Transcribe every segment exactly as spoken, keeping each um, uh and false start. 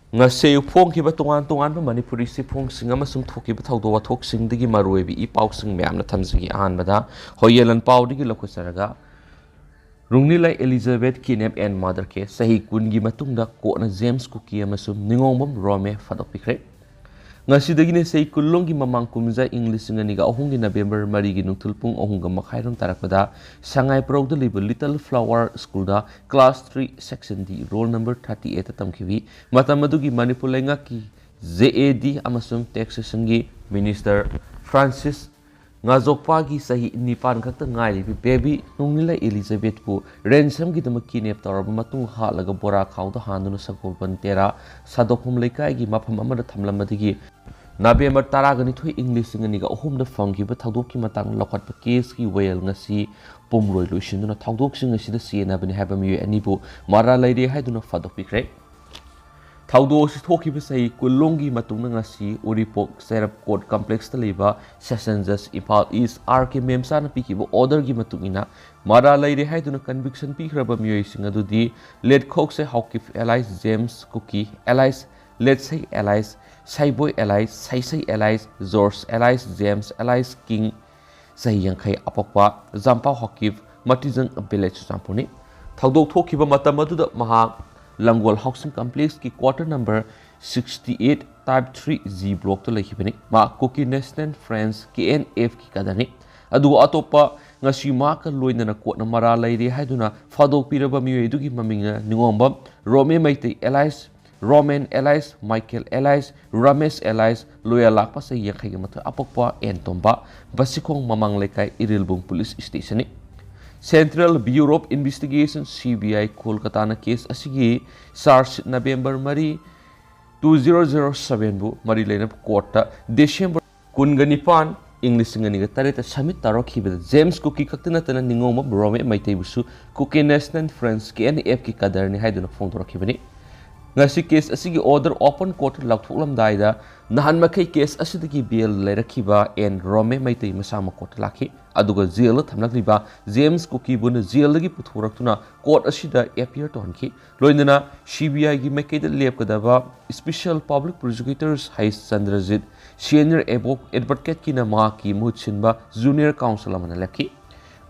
ꯉꯁꯤ ꯐꯣꯡꯈꯤꯕ ꯇꯣꯉꯥꯟ ꯇꯣꯉꯥꯟꯕ ꯃꯅꯤꯄꯨꯔꯤ ꯆꯦꯐꯣꯡꯁꯤꯡ ꯑꯃꯁꯨꯡ ꯊꯣꯛꯈꯤꯕ ꯊꯧꯗꯣꯛ ꯋꯥꯊꯣꯛꯁꯤꯡꯗꯒꯤ ꯃꯔꯨꯑꯣꯏꯕ ꯏ ꯄꯥꯎꯁꯤꯡ ꯃꯌꯥꯝꯅ ꯊꯝꯖꯒꯦ꯫ ꯑꯍꯥꯟꯕꯗ ꯍꯣꯌꯦꯂꯟ ꯄꯥꯎꯗꯒꯤ ꯂꯧꯈꯠꯆꯔꯒ, ꯔꯨꯡꯅꯤꯂꯩ Elizabeth kidnap and murder case꯫ ꯆꯍꯤ ꯀꯨꯟꯒꯤ ꯃꯇꯨꯡꯗ ꯀꯣꯔꯠꯅ ꯖꯦꯝꯁ ꯀꯨꯀꯤ ꯑꯃꯁꯨꯡ ꯅꯤꯉꯣꯝꯕꯝ ꯔꯣꯃꯦ ꯐꯥꯗꯣꯛꯄꯤꯈ꯭ꯔꯦ꯫ ꯉꯁꯤꯗꯒꯤꯅ ꯆꯍꯤ ꯀꯨꯟꯂꯣꯝꯒꯤ ꯃꯃꯥꯡ ꯀꯨꯝꯖꯥ ꯏꯪ ꯂꯤꯁꯤꯡ ꯑꯅꯤꯒ ꯑꯍꯨꯝꯒꯤ ꯅꯕꯦꯝꯕꯔ ꯃꯔꯤꯒꯤ ꯅꯨꯡꯊꯤꯜ ꯄꯨꯡ ꯑꯍꯨꯝꯒ ꯃꯈꯥꯏꯔꯣꯝ ꯇꯥꯔꯛꯄꯗ ꯁꯉꯥꯏꯄ꯭ꯔꯧꯗ ꯂꯩꯕ Little Flower Schoolꯗ class three section D roll number thirty eightꯇ ꯇꯝꯈꯤꯕꯤ, ꯃꯇꯝ ꯑꯗꯨꯒꯤ ꯃꯅꯤꯄꯨꯔ ꯂꯩꯉꯥꯛꯀꯤ J A D ꯑꯃꯁꯨꯡ taxationꯒꯤ minister ꯐ꯭ꯔꯥꯟꯁꯤꯁ ꯉꯥꯖꯣꯛꯄꯥꯒꯤ ꯆꯍꯤ ꯅꯤꯄꯥꯟ ꯈꯛꯇ ꯉꯥꯏꯔꯤꯕꯤ baby ꯅꯨꯡꯅꯤꯂꯩ ꯑꯦꯂꯤꯖꯥꯕꯦꯊꯄꯨ ransomꯒꯤꯗꯃꯛ kidnap ꯇꯧꯔꯕ ꯃꯇꯨꯡ ꯍꯥꯠꯂꯒ ꯕꯣꯔꯥ ꯈꯥꯎꯗ ꯍꯥꯟꯗꯨꯅ ꯁꯒꯣꯜꯕꯟ ꯇꯦꯔꯥ ꯁꯥꯗꯣꯛꯐꯝ ꯂꯩꯀꯥꯏꯒꯤ ꯃꯐꯝ ꯑꯃꯗ ꯊꯝꯂꯝꯕꯗꯒꯤ ꯅꯕꯦꯝꯕꯔ ꯇꯔꯥꯒ ꯅꯤꯊꯣꯏ ꯏꯪ ꯂꯤꯁꯤꯡ ꯑꯅꯤꯒ ꯑꯍꯨꯝꯗ ꯐꯪꯈꯤꯕ ꯊꯧꯗꯣꯛꯀꯤ ꯃꯇꯥꯡꯗ ꯂꯧꯈꯠꯄ caseꯀꯤ ꯋꯥꯌꯦꯜ ꯉꯁꯤ ꯄꯨꯝꯂꯣꯏ ꯂꯣꯏꯁꯤꯟꯗꯨꯅ ꯊꯧꯗꯣꯛꯁꯤꯡ ꯑꯁꯤꯗ ꯆꯦꯟꯅꯕꯅꯤ ꯍꯥꯏꯕ ꯃꯤꯑꯣꯏ ꯑꯅꯤꯕꯨ ꯃꯔꯥꯜ ꯂꯩꯔꯦ ꯍꯥꯏꯗꯨꯅ ꯐꯥꯗꯣꯛꯄꯤꯈ꯭ꯔꯦ꯫ ꯊꯧꯗꯣꯛ ꯑꯁꯤ ꯊꯣꯛꯈꯤꯕ ꯆꯍꯤ ꯀꯨꯟꯂꯣꯝꯒꯤ ꯃꯇꯨꯡꯗ ꯉꯁꯤ ꯎꯔꯤꯄꯣꯛ ꯆꯩꯔꯞ court complexꯇ ꯂꯩꯕ session judge Imphal East R K ꯃꯦꯝꯆꯥꯅ ꯄꯤꯈꯤꯕ orderꯒꯤ ꯃꯇꯨꯡ ꯏꯟꯅ ꯃꯔꯥꯜ ꯂꯩꯔꯦ ꯍꯥꯏꯗꯨꯅ conviction ꯄꯤꯈ꯭ꯔꯕ ꯃꯤꯑꯣꯏꯁꯤꯡ ꯑꯗꯨꯗꯤ ꯂꯦꯠꯈꯣꯛꯁꯦ ꯍꯥꯎꯀꯤꯞ alias ꯖꯦꯝꯁ ꯀꯨꯀꯤ alias ꯂꯦꯠꯁꯩ alias ꯁꯩꯕꯣꯏ alias ꯁꯩꯁꯩ alias George alias James alias king, ꯆꯍꯤ ꯌꯥꯡꯈꯩ, ꯑꯄꯣꯛꯄ ꯖꯥꯝꯄꯥ ꯍꯥꯎꯀꯤꯞ, ꯃꯇꯤꯖꯪ village, ꯆꯨꯔꯆꯥꯟꯄꯨꯔꯅꯤ꯫ ꯊꯧꯗꯣꯛ ꯊꯣꯛꯈꯤꯕ ꯃꯇꯝ ꯑꯗꯨꯗ ꯃꯍꯥꯛ ꯂꯪꯒꯣꯜ housing complexꯀꯤ quarter number sixty eight type three G blockꯇ ꯂꯩꯈꯤꯕꯅꯤ꯫ ꯃꯍꯥꯛ Kuki National Front, K N Fꯀꯤ cadreꯅꯤ꯫ ꯑꯗꯨꯒ ꯑꯇꯣꯞꯄ ꯉꯁꯤ ꯃꯍꯥꯛꯀ ꯂꯣꯏꯅꯅ ꯀꯣꯔꯠꯅ ꯃꯔꯥꯜ ꯂꯩꯔꯦ ꯍꯥꯏꯗꯨꯅ ꯐꯥꯗꯣꯛꯄꯤꯔꯕ ꯃꯤꯑꯣꯏ ꯑꯗꯨꯒꯤ ꯃꯃꯤꯡꯅ Ningombam Rome Meitei alias Romen alias Michael alias Ramesh alias ꯂꯣꯌꯥꯂꯥꯛꯄ ꯆꯍꯤ ꯌꯥꯡꯈꯩꯒ ꯃꯥꯊꯣꯏ, ꯑꯄꯣꯛꯄ ꯑꯦꯟ ꯇꯣꯝꯕ, ꯕꯁꯤꯈꯣꯡ ꯃꯃꯥꯡ ꯂꯩꯀꯥꯏ, ꯏꯔꯤꯜꯕꯨꯡ police stationꯅꯤ꯫ Central Bureau of Investigation, C B I, ꯀꯣꯜꯀꯇꯥꯅ case ꯑꯁꯤꯒꯤ charge sheet ꯅꯕꯦꯝꯕꯔ ꯃꯔꯤ, two zero zero sevenꯕꯨ ꯃꯔꯤ ꯂꯩꯅꯕ courtꯇ December ꯀꯨꯟꯒ ꯅꯤꯄꯥꯟ ꯏꯪ ꯂꯤꯁꯤꯡ ꯑꯅꯤꯒ ꯇꯔꯦꯠꯇ submit ꯇꯧꯔꯛꯈꯤꯕꯗ ꯖꯦꯝꯁ ꯀꯨꯀꯤ ꯈꯛꯇ ꯅꯠꯇꯅ ꯅꯤꯉꯣꯝꯕꯝ ꯔꯣꯃꯦ ꯃꯩꯇꯩꯕꯨꯁꯨ Kuki National Front, K N Fꯀꯤ cadreꯅꯤ ꯍꯥꯏꯗꯨꯅ ꯐꯣꯡꯗꯣꯔꯛꯈꯤꯕꯅꯤ꯫ ꯉꯁꯤ ꯀꯦꯁ ꯑꯁꯤꯒꯤ ꯑꯣꯔꯗꯔ ꯑꯣꯄꯟ ꯀꯣꯔꯠꯇ ꯂꯥꯎꯊꯣꯛꯂꯝꯗꯥꯏꯗ ꯅꯍꯥꯟ ꯃꯈꯩ ꯀꯦꯁ ꯑꯁꯤꯗꯒꯤ ꯕꯦꯜ ꯂꯩꯔꯛꯈꯤꯕ ꯑꯦꯟ ꯔꯣꯃꯦ ꯃꯩꯇꯩ ꯃꯁꯥꯃꯛ ꯀꯣꯔꯠꯇ ꯂꯥꯛꯈꯤ꯫ ꯑꯗꯨꯒ ꯖꯦꯜꯗ ꯊꯝꯂꯛꯂꯤꯕ ꯖꯦꯝꯁ ꯀꯨꯀꯤꯕꯨꯅ ꯖꯦꯜꯗꯒꯤ ꯄꯨꯊꯣꯔꯛꯇꯨꯅ ꯀꯣꯔꯠ ꯑꯁꯤꯗ ꯑꯦꯄꯤꯌꯔ ꯇꯧꯍꯟꯈꯤ꯫ ꯂꯣꯏꯅꯅ ꯁꯤ ꯕꯤ ꯑꯥꯏꯒꯤ ꯃꯥꯏꯀꯩꯗ ꯂꯦꯞꯀꯗꯕ ꯏꯁꯄꯤꯁꯤꯌꯦꯜ ꯄꯕ꯭ꯂꯤꯛ ꯄ꯭ꯔꯣꯁꯤꯀ꯭ꯌꯨꯇꯔꯁ ꯍꯩꯁ ꯆꯟꯗ꯭ꯔꯖꯤꯠ, ꯁꯦꯅꯤꯌꯔ ꯑꯦꯗꯚꯣ-, ꯑꯦꯗꯚꯣꯀꯦꯠꯀꯤꯅ ꯃꯍꯥꯛꯀꯤ ꯃꯍꯨꯠ ꯁꯤꯟꯕ ꯖꯨꯅꯤꯌꯔ ꯀꯥꯎꯟꯁꯤꯜ ꯑꯃꯅ ꯂꯦꯞꯈꯤ꯫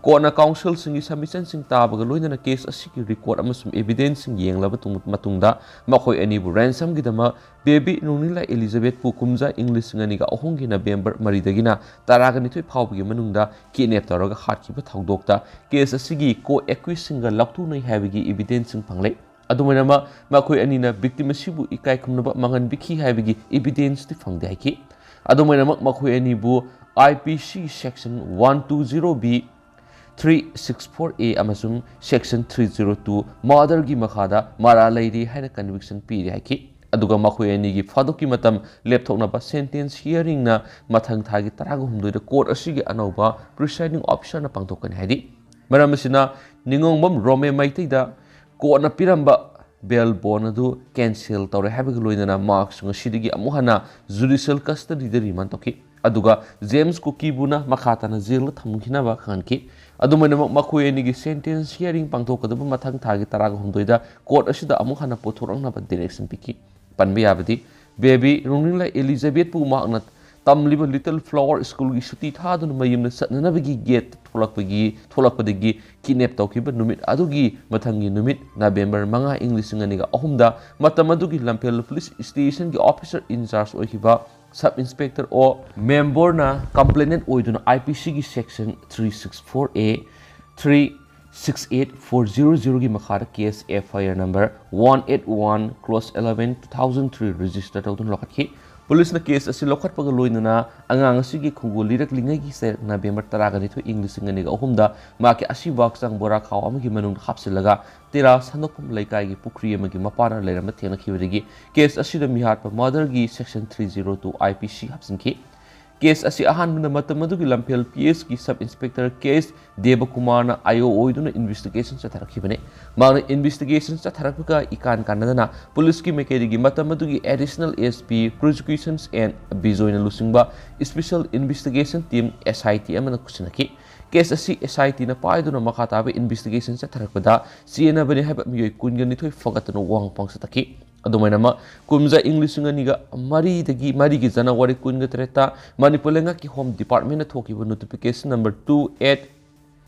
ꯀꯣꯔꯠꯅ ꯀꯥꯎꯟꯁꯤꯜꯁꯤꯡꯒꯤ ꯁꯕꯃꯤꯁꯟꯁꯤꯡ ꯇꯥꯕꯒ ꯂꯣꯏꯅꯅ ꯀꯦꯁ ꯑꯁꯤꯒꯤ ꯔꯦꯀꯣꯔꯗ ꯑꯃꯁꯨꯡ ꯑꯦꯚꯤꯗꯦꯟꯁꯁꯤꯡ ꯌꯦꯡꯂꯕ ꯇꯨꯡ-, ꯃꯇꯨꯡꯗ ꯃꯈꯣꯏ ꯑꯅꯤꯕꯨ ꯔꯦꯟꯁꯝꯒꯤꯗꯃꯛ ꯕꯦꯕꯤ ꯅꯣꯡꯅꯤꯡꯂꯥꯏ ꯑꯦꯂꯤꯖꯥꯕꯦꯠꯄꯨ ꯀꯨꯝꯖꯥ ꯏꯪ ꯂꯤꯁꯤꯡ ꯑꯅꯤꯒ ꯑꯍꯨꯝꯒꯤ ꯅꯕꯦꯝꯕꯔ ꯃꯔꯤꯗꯒꯤꯅ ꯇꯔꯥꯒ ꯅꯤꯊꯣꯏ ꯐꯥꯎꯕꯒꯤ ꯃꯅꯨꯡꯗ ꯀꯤꯗꯅꯦꯞ ꯇꯧꯔꯒ ꯍꯥꯠꯈꯤꯕ ꯊꯧꯗꯣꯛꯇ ꯀꯦꯁ ꯑꯁꯤꯒꯤ ꯀꯣ ꯑꯦꯀ꯭ꯌꯨꯁꯁꯤꯡꯒ ꯂꯥꯎꯊꯣꯛꯅꯩ ꯍꯥꯏꯕꯒꯤ ꯏꯚꯤꯗꯦꯟꯁꯁꯤꯡ ꯐꯪꯂꯦ꯫ ꯑꯗꯨꯝ ꯑꯣꯏꯅꯃꯛ, ꯃꯈꯣꯏ ꯑꯅꯤꯅ ꯚꯤꯛꯇꯤꯝ ꯑꯁꯤꯕꯨ ꯏꯀꯥꯏ ꯈꯨꯝꯅꯕ ꯃꯥꯡꯍꯟꯕꯤꯈꯤ ꯍꯥꯏꯕꯒꯤ ꯏꯚꯤꯗꯦꯟꯁꯇꯤ ꯐꯪꯗꯦ ꯍꯥꯏꯈꯤ꯫ ꯑꯗꯨꯝ ꯑꯣꯏꯅꯃꯛ, ꯃꯈꯣꯏ ꯑꯅꯤꯕꯨ I P C section one two zero B, three six four A ꯑꯃꯁꯨꯡ ꯁꯦꯛꯁꯟ ꯊ꯭ꯔꯤ ꯖꯤꯔꯣ ꯇꯨ ꯃꯔꯗꯔꯒꯤ ꯃꯈꯥꯗ ꯃꯔꯥꯜ ꯂꯩꯔꯤ ꯍꯥꯏꯅ ꯀꯟꯚꯤꯛꯁꯟ ꯄꯤꯔꯦ ꯍꯥꯏꯈꯤ꯫ ꯑꯗꯨꯒ ꯃꯈꯣꯏ ꯑꯅꯤꯒꯤ ꯐꯥꯗꯣꯛꯀꯤ ꯃꯇꯝ ꯂꯦꯞꯊꯣꯛꯅꯕ ꯁꯦꯟꯇꯦꯟꯁ ꯍꯤꯌꯥꯔꯤꯡꯅ ꯃꯊꯪ ꯊꯥꯒꯤ ꯇꯔꯥꯒ ꯍꯨꯝꯗꯣꯏꯗ ꯀꯣꯔꯠ ꯑꯁꯤꯒꯤ ꯑꯅꯧꯕ ꯄ꯭ꯔꯤꯁꯥꯏꯗꯤꯡ ꯑꯣꯐꯤꯁꯔꯅ ꯄꯥꯡꯊꯣꯛꯀꯅꯤ ꯍꯥꯏꯔꯤ꯫ ꯃꯔꯝ ꯑꯁꯤꯅ, ꯅꯤꯉꯣꯝꯕꯝ ꯔꯣꯃꯦ ꯃꯩꯇꯩꯗ ꯀꯣꯔꯠꯅ ꯄꯤꯔꯝꯕ ꯕꯦꯜ ꯕꯣꯟ ꯑꯗꯨ ꯀꯦꯟꯁꯦꯜ ꯇꯧꯔꯦ ꯍꯥꯏꯕꯒ ꯂꯣꯏꯅꯅ ꯃꯍꯥꯛꯁꯨ ꯉꯁꯤꯗꯒꯤ ꯑꯃꯨꯛ ꯍꯟꯅ ꯖꯨꯗꯤꯁꯤꯌꯦꯜ ꯀꯁꯇꯗꯤꯗ ꯔꯤꯃꯥꯟ ꯇꯧꯈꯤ꯫ ꯑꯗꯨꯒ ꯖꯦꯝꯁ ꯀꯨꯀꯤꯕꯨꯅ ꯃꯈꯥ ꯇꯥꯅ ꯖꯦꯜꯗ ꯊꯝꯈꯤꯅꯕ ꯈꯪꯍꯟꯈꯤ꯫ ꯑꯗꯨꯝ ꯑꯣꯏꯅꯃꯛ, ꯃꯈꯣꯏ ꯑꯅꯤꯒꯤ ꯁꯦꯟꯇꯦꯟꯁ ꯍꯤꯌꯥꯔꯤꯡ ꯄꯥꯡꯊꯣꯛꯀꯗꯕ ꯃꯊꯪ ꯊꯥꯒꯤ ꯇꯔꯥꯒ ꯍꯨꯝꯗꯣꯏꯗ ꯀꯣꯔꯠ ꯑꯁꯤꯗ ꯑꯃꯨꯛ ꯍꯟꯅ ꯄꯨꯊꯣꯔꯛꯅꯕ ꯗꯤꯔꯦꯛꯁꯟ ꯄꯤꯈꯤ꯫ ꯄꯟꯕ ꯌꯥꯕꯗꯤ, ꯕꯦꯕꯤ ꯔꯣꯡꯅꯤꯡꯂꯥꯏ ꯑꯦꯂꯤꯖꯥꯕꯦꯠꯄꯨ ꯃꯍꯥꯛꯅ ꯇꯝꯂꯤꯕ ꯂꯤꯇꯜ ꯐ꯭ꯂꯥꯋꯔ ꯁ꯭ꯀꯨꯜꯒꯤ ꯁꯨꯇꯤ ꯊꯥꯗꯨꯅ ꯃꯌꯨꯝꯗ ꯆꯠꯅꯅꯕꯒꯤ ꯒꯦꯠ ꯊꯣꯛꯂꯛꯄꯒꯤ, ꯊꯣꯛꯂꯛꯄꯗꯒꯤ ꯀꯤꯗꯅꯦꯞ ꯇꯧꯈꯤꯕ ꯅꯨꯃꯤꯠ ꯑꯗꯨꯒꯤ ꯃꯊꯪꯒꯤ ꯅꯨꯃꯤꯠ, ꯅꯕꯦꯝꯕꯔ ꯃꯉꯥ, ꯏꯪ ꯂꯤꯁꯤꯡ ꯑꯅꯤꯒ ꯑꯍꯨꯝꯗ, ꯃꯇꯝ ꯑꯗꯨꯒꯤ ꯂꯝꯐꯦꯜ ꯄꯨꯂꯤꯁ ꯁ꯭ꯇꯦꯁꯟꯒꯤ ꯑꯣꯐꯤꯁꯔ ꯏꯟꯆꯥꯔꯖ ꯑꯣꯏꯈꯤꯕ ꯁꯕ ꯏꯟꯁꯄꯦꯛꯇꯔ ꯑꯣ ꯃꯦꯝꯕꯣꯔꯅ ꯀꯝꯄ꯭ꯂꯦꯅꯦꯟ ꯑꯣꯏꯗꯨꯅ ꯑꯥꯏ ꯄꯤ ꯁꯤꯒꯤ section three six four A, three six eight four zero ꯖꯤꯔꯣꯒꯤ ꯃꯈꯥꯗ case F I R number one eight one close eleven two thousand three register ꯇꯧꯗꯨꯅ ꯂꯧꯈꯠꯈꯤ꯫ ꯄꯨꯂꯤꯁꯅ case ꯑꯁꯤ ꯂꯧꯈꯠꯄꯒ ꯂꯣꯏꯅꯅ ꯑꯉꯥꯡ ꯑꯁꯤꯒꯤ ꯈꯨꯡꯒꯣꯜ ꯂꯤꯔꯛꯂꯤꯉꯩꯒꯤ ꯆꯩꯔꯛ ꯅꯕꯦꯝꯕꯔ ꯇꯔꯥꯒ ꯅꯤꯊꯣꯏ, ꯏꯪ ꯂꯤꯁꯤꯡ ꯑꯅꯤꯒ ꯑꯍꯨꯝꯗ ꯃꯍꯥꯛꯀꯤ ꯑꯁꯤꯕ ꯍꯛꯆꯥꯡ ꯕꯣꯔꯥ ꯈꯥꯎ ꯑꯃꯒꯤ ꯃꯅꯨꯡꯗ ꯍꯥꯞꯆꯤꯜꯂꯒ ꯇꯦꯔꯥ ꯁꯟꯗꯣꯛꯐꯝ ꯂꯩꯀꯥꯏꯒꯤ ꯄꯨꯈ꯭ꯔꯤ ꯑꯃꯒꯤ ꯃꯄꯥꯟꯗ ꯂꯩꯔꯝꯕ ꯊꯦꯡꯅꯈꯤꯕꯗꯒꯤ ꯀꯦꯁ ꯑꯁꯤꯗ ꯃꯤꯍꯥꯠꯄ ꯃꯔꯗꯔꯒꯤ section three zero two I P C ꯍꯥꯞꯆꯤꯟꯈꯤ꯫ Case ꯑꯁꯤ ꯑꯍꯥꯟꯕꯗ ꯃꯇꯝ ꯑꯗꯨꯒꯤ ꯂꯝꯐꯦꯜ P S ꯀꯤ Sub Inspector K S ꯗꯦꯕꯀꯨꯃꯥꯔꯅ I O ꯑꯣꯏꯗꯨꯅ investigation ꯆꯠꯊꯔꯛꯈꯤꯕꯅꯤ꯫ ꯃꯍꯥꯛꯅ investigation ꯆꯠꯊꯔꯛꯄꯒ ꯏꯀꯥꯟ ꯀꯥꯟꯅꯗꯅ ꯄꯨꯂꯤꯁꯀꯤ ꯃꯥꯏꯀꯩꯗꯒꯤ ꯃꯇꯝ ꯑꯗꯨꯒꯤ Additional S P Prosecutions N ꯕꯤꯖꯣꯏꯅ ꯂꯨꯆꯤꯡꯕ Special Investigation Team S I T ꯑꯃꯅ ꯈꯨꯠꯁꯤꯟꯅꯈꯤ꯫ Case ꯑꯁꯤ S I T ꯅ ꯄꯥꯏꯗꯨꯅ ꯃꯈꯥ ꯇꯥꯕ investigation ꯆꯠꯊꯔꯛꯄꯗ ꯆꯦꯟꯅꯕꯅꯤ ꯍꯥꯏꯕ ꯃꯤꯑꯣꯏ ꯀꯨꯟꯒ ꯅꯤꯊꯣꯏ ꯐꯒꯠꯇꯨꯅ ꯋꯥꯍꯪ ꯄꯥꯎ ꯆꯠꯊꯈꯤ꯫ ꯑꯗꯨꯃꯥꯏꯅꯃꯛ ꯀꯨꯝꯖꯥ ꯏꯪ ꯂꯤꯁꯤꯡ ꯑꯅꯤꯒ ꯃꯔꯤꯗꯒꯤ ꯃꯔꯤꯒꯤ January ꯀꯨꯟꯒ ꯇꯔꯦꯠꯇ ꯃꯅꯤꯄꯨꯔ ꯂꯩꯉꯥꯛꯀꯤ Home Department ꯅ ꯊꯣꯛꯈꯤꯕ notification number two eight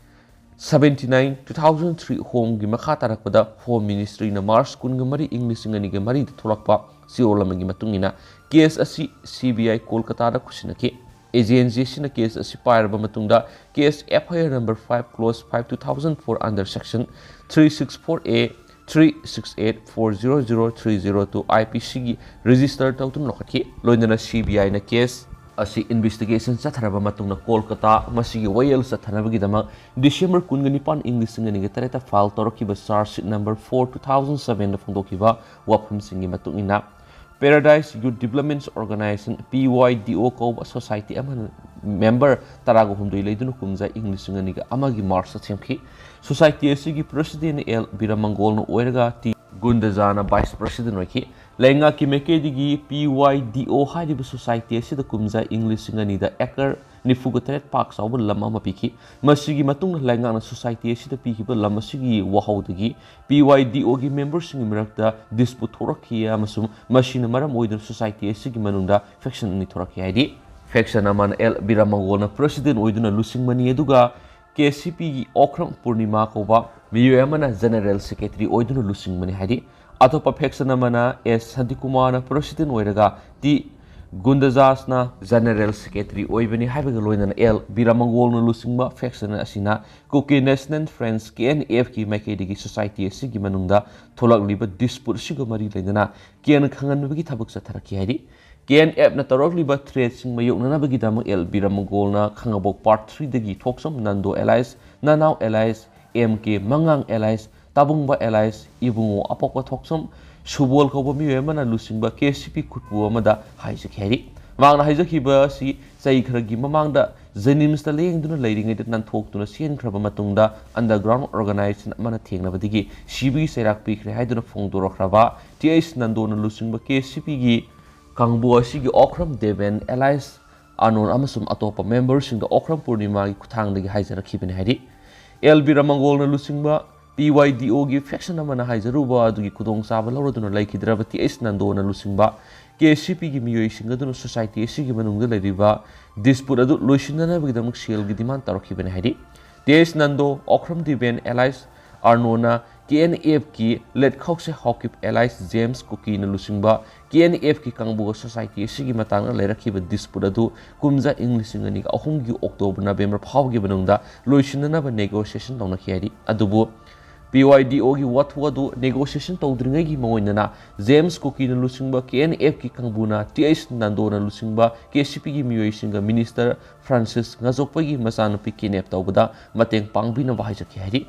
seventy nine two thousand three Home ꯒꯤ ꯃꯈꯥ ꯇꯥꯔꯛꯄꯗ Home Ministry ꯅ March ꯀꯨꯟꯒ ꯃꯔꯤ ꯏꯪ ꯂꯤꯁꯤꯡ ꯑꯅꯤꯒ ꯃꯔꯤꯗ ꯊꯣꯛꯂꯛꯄ ꯆꯦꯔꯣꯜ ꯑꯃꯒꯤ ꯃꯇꯨꯡ ꯏꯟꯅ case ꯑꯁꯤ C B I ꯀꯣꯜꯀꯇꯥꯗ ꯈꯨꯠꯁꯤꯟꯅꯈꯤ꯫ Agency ꯑꯁꯤꯅ case ꯑꯁꯤ ꯄꯥꯏꯔꯕ ꯃꯇꯨꯡꯗ case F I R number five clause five two thousand four under section three six four A three six eight four zero zero three zero two I P C ꯒꯤ register ꯇꯧꯗꯨꯅ ꯂꯧꯈꯠꯈꯤ꯫ ꯂꯣꯏꯅꯅ C B I ꯅ case ꯑꯁꯤ investigation ꯆꯠꯊꯔꯕ ꯃꯇꯨꯡꯗ ꯀꯣꯜꯀꯇꯥ ꯃꯁꯤꯒꯤ ꯋꯥꯌꯦꯜ ꯆꯠꯊꯅꯕꯒꯤꯗꯃꯛ December ꯀꯨꯟꯒ ꯅꯤꯄꯥꯟ ꯏꯪ ꯂꯤꯁꯤꯡ ꯑꯅꯤꯒ ꯇꯔꯦꯠꯇ file ꯇꯧꯔꯛꯈꯤꯕ charge sheet number four two thousand seven ꯗ ꯐꯣꯡꯗꯣꯛꯈꯤꯕ ꯋꯥꯐꯝꯁꯤꯡꯒꯤ ꯃꯇꯨꯡ ꯏꯟꯅ Paradise Youth Development Organization P Y D O ꯀꯧꯕ society ꯑꯃꯅ member ꯇꯔꯥꯒ ꯍꯨꯝꯗꯣꯏ ꯂꯩꯗꯨꯅ ꯀꯨꯝꯖꯥ ꯏꯪ ꯂꯤꯁꯤꯡ ꯑꯅꯤꯒ ꯑꯃꯒꯤ March ꯇ ꯁꯦꯝꯈꯤ꯫ Society ꯑꯁꯤꯒꯤ president L ꯕꯤꯔꯃꯪꯒꯣꯜꯅ ꯑꯣꯏꯔꯒ T ꯒꯨꯟꯗꯖꯥꯅ vice president ꯑꯣꯏꯈꯤ꯫ ꯂꯩꯉꯥꯛꯀꯤ ꯃꯥꯏꯀꯩꯗꯒꯤ P Y D O ꯍꯥꯏꯔꯤꯕ society ꯑꯁꯤꯗ ꯀꯨꯝꯖꯥ ꯏꯪ ꯂꯤꯁꯤꯡ ꯑꯅꯤꯗ acre ꯅꯤꯐꯨꯒ ꯇꯔꯦꯠ ꯄꯥꯛ ꯆꯥꯎꯕ ꯂꯝ ꯑꯃ ꯄꯤꯈꯤ꯫ ꯃꯁꯤꯒꯤ ꯃꯇꯨꯡꯗ ꯂꯩꯉꯥꯛꯅ society ꯑꯁꯤꯗ ꯄꯤꯈꯤꯕ ꯂꯝ ꯑꯁꯤꯒꯤ ꯋꯥꯍꯧꯗꯒꯤ P Y D O ꯒꯤ member ꯁꯤꯡꯒꯤ ꯃꯔꯛꯇ dispute ꯊꯣꯔꯛꯈꯤ ꯑꯃꯁꯨꯡ ꯃꯁꯤꯅ ꯃꯔꯝ ꯑꯣꯏꯗꯨꯅ society ꯑꯁꯤꯒꯤ ꯃꯅꯨꯡꯗ faction ꯑꯅꯤ ꯊꯣꯔꯛꯈꯤ ꯍꯥꯏꯗꯤ, faction ꯑꯃꯅ L ꯕꯤꯔꯃꯪꯒꯣꯜꯅ president ꯑꯣꯏꯗꯨꯅ ꯂꯨꯆꯤꯡꯕꯅꯤ, ꯑꯗꯨꯒ K C P ꯒꯤ ꯑꯣꯈ꯭ꯔꯝ ꯄꯨꯔꯅꯤꯃꯥ ꯀꯧꯕ ꯃꯤꯑꯣꯏ ꯑꯃꯅ general secretary ꯑꯣꯏꯗꯨꯅ ꯂꯨꯆꯤꯡꯕꯅꯤ ꯍꯥꯏꯗꯤ, ꯑꯇꯣꯞꯄ faction ꯑꯃꯅ S ꯁꯥꯟꯇꯤꯀꯨꯃꯥꯔꯅ president ꯑꯣꯏꯔꯒ T ꯒꯨꯟꯗꯖꯥꯁꯅ general secretary ꯑꯣꯏꯕꯅꯤ ꯍꯥꯏꯕꯒ ꯂꯣꯏꯅꯅ L ꯕꯤꯔꯃꯪꯒꯣꯜꯅ ꯂꯨꯆꯤꯡꯕ faction ꯑꯁꯤꯅ Kuki National Front, K N F ꯀꯤ ꯃꯥꯏꯀꯩꯗꯒꯤ society ꯑꯁꯤꯒꯤ ꯃꯅꯨꯡꯗ ꯊꯣꯛꯂꯛꯂꯤꯕ dispute ꯑꯁꯤꯒ ꯃꯔꯤ ꯂꯩꯅꯅ ꯀꯤꯌꯥꯟ ꯈꯪꯍꯟꯕꯒꯤ ꯊꯕꯛ ꯆꯠꯊꯔꯛꯈꯤ ꯍꯥꯏꯔꯤ꯫ K N F ꯅ ꯇꯧꯔꯛꯂꯤꯕ threat ꯁꯤꯡ ꯃꯥꯌꯣꯛꯅꯅꯕꯒꯤꯗꯃꯛ L ꯕꯤꯔꯃꯪꯒꯣꯜꯅ ꯈꯥꯉꯕꯣꯛ part three ꯗꯒꯤ ꯊꯣꯛꯆꯣꯝ ꯅꯟꯗꯣ alias ꯅꯅꯥꯎ alias M K ꯃꯉꯥꯡ alias ꯇꯥꯕꯨꯡꯕ alias ꯏꯕꯨꯡꯉꯣ ꯑꯄꯣꯛꯄ ꯊꯣꯛꯆꯣꯝ ꯁꯨꯕꯣꯜ ꯀꯧꯕ ꯃꯤꯑꯣꯏ ꯑꯃꯅ ꯂꯨꯆꯤꯡꯕ K C P ꯈꯨꯠꯄꯨ ꯑꯃꯗ ꯍꯥꯏꯖꯈꯤ ꯍꯥꯏꯔꯤ꯫ ꯃꯍꯥꯛꯅ ꯍꯥꯏꯖꯈꯤꯕ ꯑꯁꯤ ꯆꯍꯤ ꯈꯔꯒꯤ ꯃꯃꯥꯡꯗ ꯖꯦꯅꯤꯝꯁꯇ ꯂꯥꯌꯦꯡꯗꯨꯅ ꯂꯩꯔꯤꯉꯩꯗ ꯅꯥꯟꯊꯣꯛꯇꯨꯅ ꯆꯦꯟꯈ꯭ꯔꯕ ꯃꯇꯨꯡꯗ underground organization ꯑꯃꯅ ꯊꯦꯡꯅꯕꯗꯒꯤ ꯁꯤꯕꯒꯤ ꯆꯩꯔꯥꯛ ꯄꯤꯈ꯭ꯔꯦ ꯍꯥꯏꯗꯨꯅ ꯐꯣꯡꯗꯣꯔꯛꯈ꯭ꯔꯕ ꯇꯤ ꯑꯩꯆ ꯅꯟꯗꯣꯅ ꯂꯨꯆꯤꯡꯕ ꯀꯦ ꯑꯦꯁ ꯁꯤ ꯄꯤꯒꯤ ꯀꯥꯡꯕꯨ ꯑꯁꯤꯒꯤ ꯑꯣꯀ꯭ꯔꯝ ꯗꯦꯕꯦꯟ, ꯑꯦꯂꯥꯏꯁ ꯑꯥꯔꯅꯣꯟ ꯑꯃꯁꯨꯡ ꯑꯇꯣꯞꯄ ꯃꯦꯝꯕꯔꯁꯤꯡꯗ ꯑꯣꯀ꯭ꯔꯝ ꯄꯨꯔꯅꯤꯃꯥꯒꯤ ꯈꯨꯠꯊꯥꯡꯗꯒꯤ ꯍꯥꯏꯖꯔꯛꯈꯤꯕꯅꯤ ꯍꯥꯏꯔꯤ꯫ ꯑꯦꯜ ꯕꯤꯔꯃꯪꯒꯣꯜꯅ ꯂꯨꯆꯤꯡꯕ ꯄꯤ ꯋꯥꯏ ꯗꯤ ꯑꯣꯒꯤ faction ꯑꯃꯅ ꯍꯥꯏꯖꯔꯨꯕ ꯑꯗꯨꯒꯤ ꯈꯨꯗꯣꯡꯆꯥꯕ ꯂꯧꯔꯗꯨꯅ ꯂꯩꯈꯤꯗ꯭ꯔꯕ ꯇꯤ ꯑꯩꯆ ꯅꯟꯗꯣꯅ ꯂꯨꯆꯤꯡꯕ ꯀꯦ ꯑꯦꯁ ꯁꯤ ꯄꯤꯒꯤ ꯃꯤꯑꯣꯏꯁꯤꯡ ꯑꯗꯨꯅ society ꯑꯁꯤꯒꯤ ꯃꯅꯨꯡꯗ ꯂꯩꯔꯤꯕ dispute ꯑꯗꯨ ꯂꯣꯏꯁꯤꯟꯅꯅꯕꯒꯤꯗꯃꯛ ꯁꯦꯜꯒꯤ demand ꯇꯧꯔꯛꯈꯤꯕꯅꯤ ꯍꯥꯏꯔꯤ꯫ T H Nando, Okram Diben, alias Arnon K N ꯑꯦꯐꯀꯤ late Khouse Haokip alias James ꯀꯨꯀꯤꯅ ꯂꯨꯆꯤꯡꯕ ꯀꯦ ꯑꯦꯟ ꯑꯦꯐꯀꯤ ꯀꯥꯡꯕꯨꯒ society ꯑꯁꯤꯒꯤ ꯃꯇꯥꯡꯗ ꯂꯩꯔꯛꯈꯤꯕ dispute ꯑꯗꯨ ꯀꯨꯝꯖꯥ ꯏꯪ ꯂꯤꯁꯤꯡ ꯑꯅꯤꯒ ꯑꯍꯨꯝꯒꯤ ꯑꯣꯛꯇꯣꯕꯔ ꯅꯕꯦꯝꯕꯔ ꯐꯥꯎꯒꯤ ꯃꯅꯨꯡꯗ ꯂꯣꯏꯁꯤꯟꯅꯅꯕ negotiation ꯇꯧꯅꯈꯤ ꯍꯥꯏꯔꯤ꯫ ꯑꯗꯨꯕꯨ ꯄꯤ ꯋꯥꯏ ꯗꯤ ꯑꯣꯒꯤ ꯋꯥꯊꯣꯛ ꯑꯗꯨ negotiation ꯇꯧꯗ꯭ꯔꯤꯉꯩꯒꯤ ꯃꯉꯣꯟꯗꯅ ꯖꯦꯝꯁ ꯀꯨꯀꯤꯅ ꯂꯨꯆꯤꯡꯕ ꯀꯦ ꯑꯦꯟ ꯑꯦꯐꯀꯤ ꯀꯥꯡꯕꯨꯅ ꯇꯤ ꯑꯩꯆ ꯅꯟꯗꯣꯅ ꯂꯨꯆꯤꯡꯕ ꯀꯦ ꯑꯦꯁ ꯁꯤ ꯄꯤꯒꯤ ꯃꯤꯑꯣꯏꯁꯤꯡꯒ ꯃꯤꯅꯤꯁꯇꯔ ꯐ꯭ꯔꯥꯟꯁꯤꯁ ꯉꯥꯖꯣꯛꯄꯒꯤ ꯃꯆꯥꯅꯨꯄꯤ kidnap ꯇꯧꯕꯗ ꯃꯇꯦꯡ ꯄꯥꯡꯕꯤꯅꯕ ꯍꯥꯏꯖꯈꯤ ꯍꯥꯏꯔꯤ꯫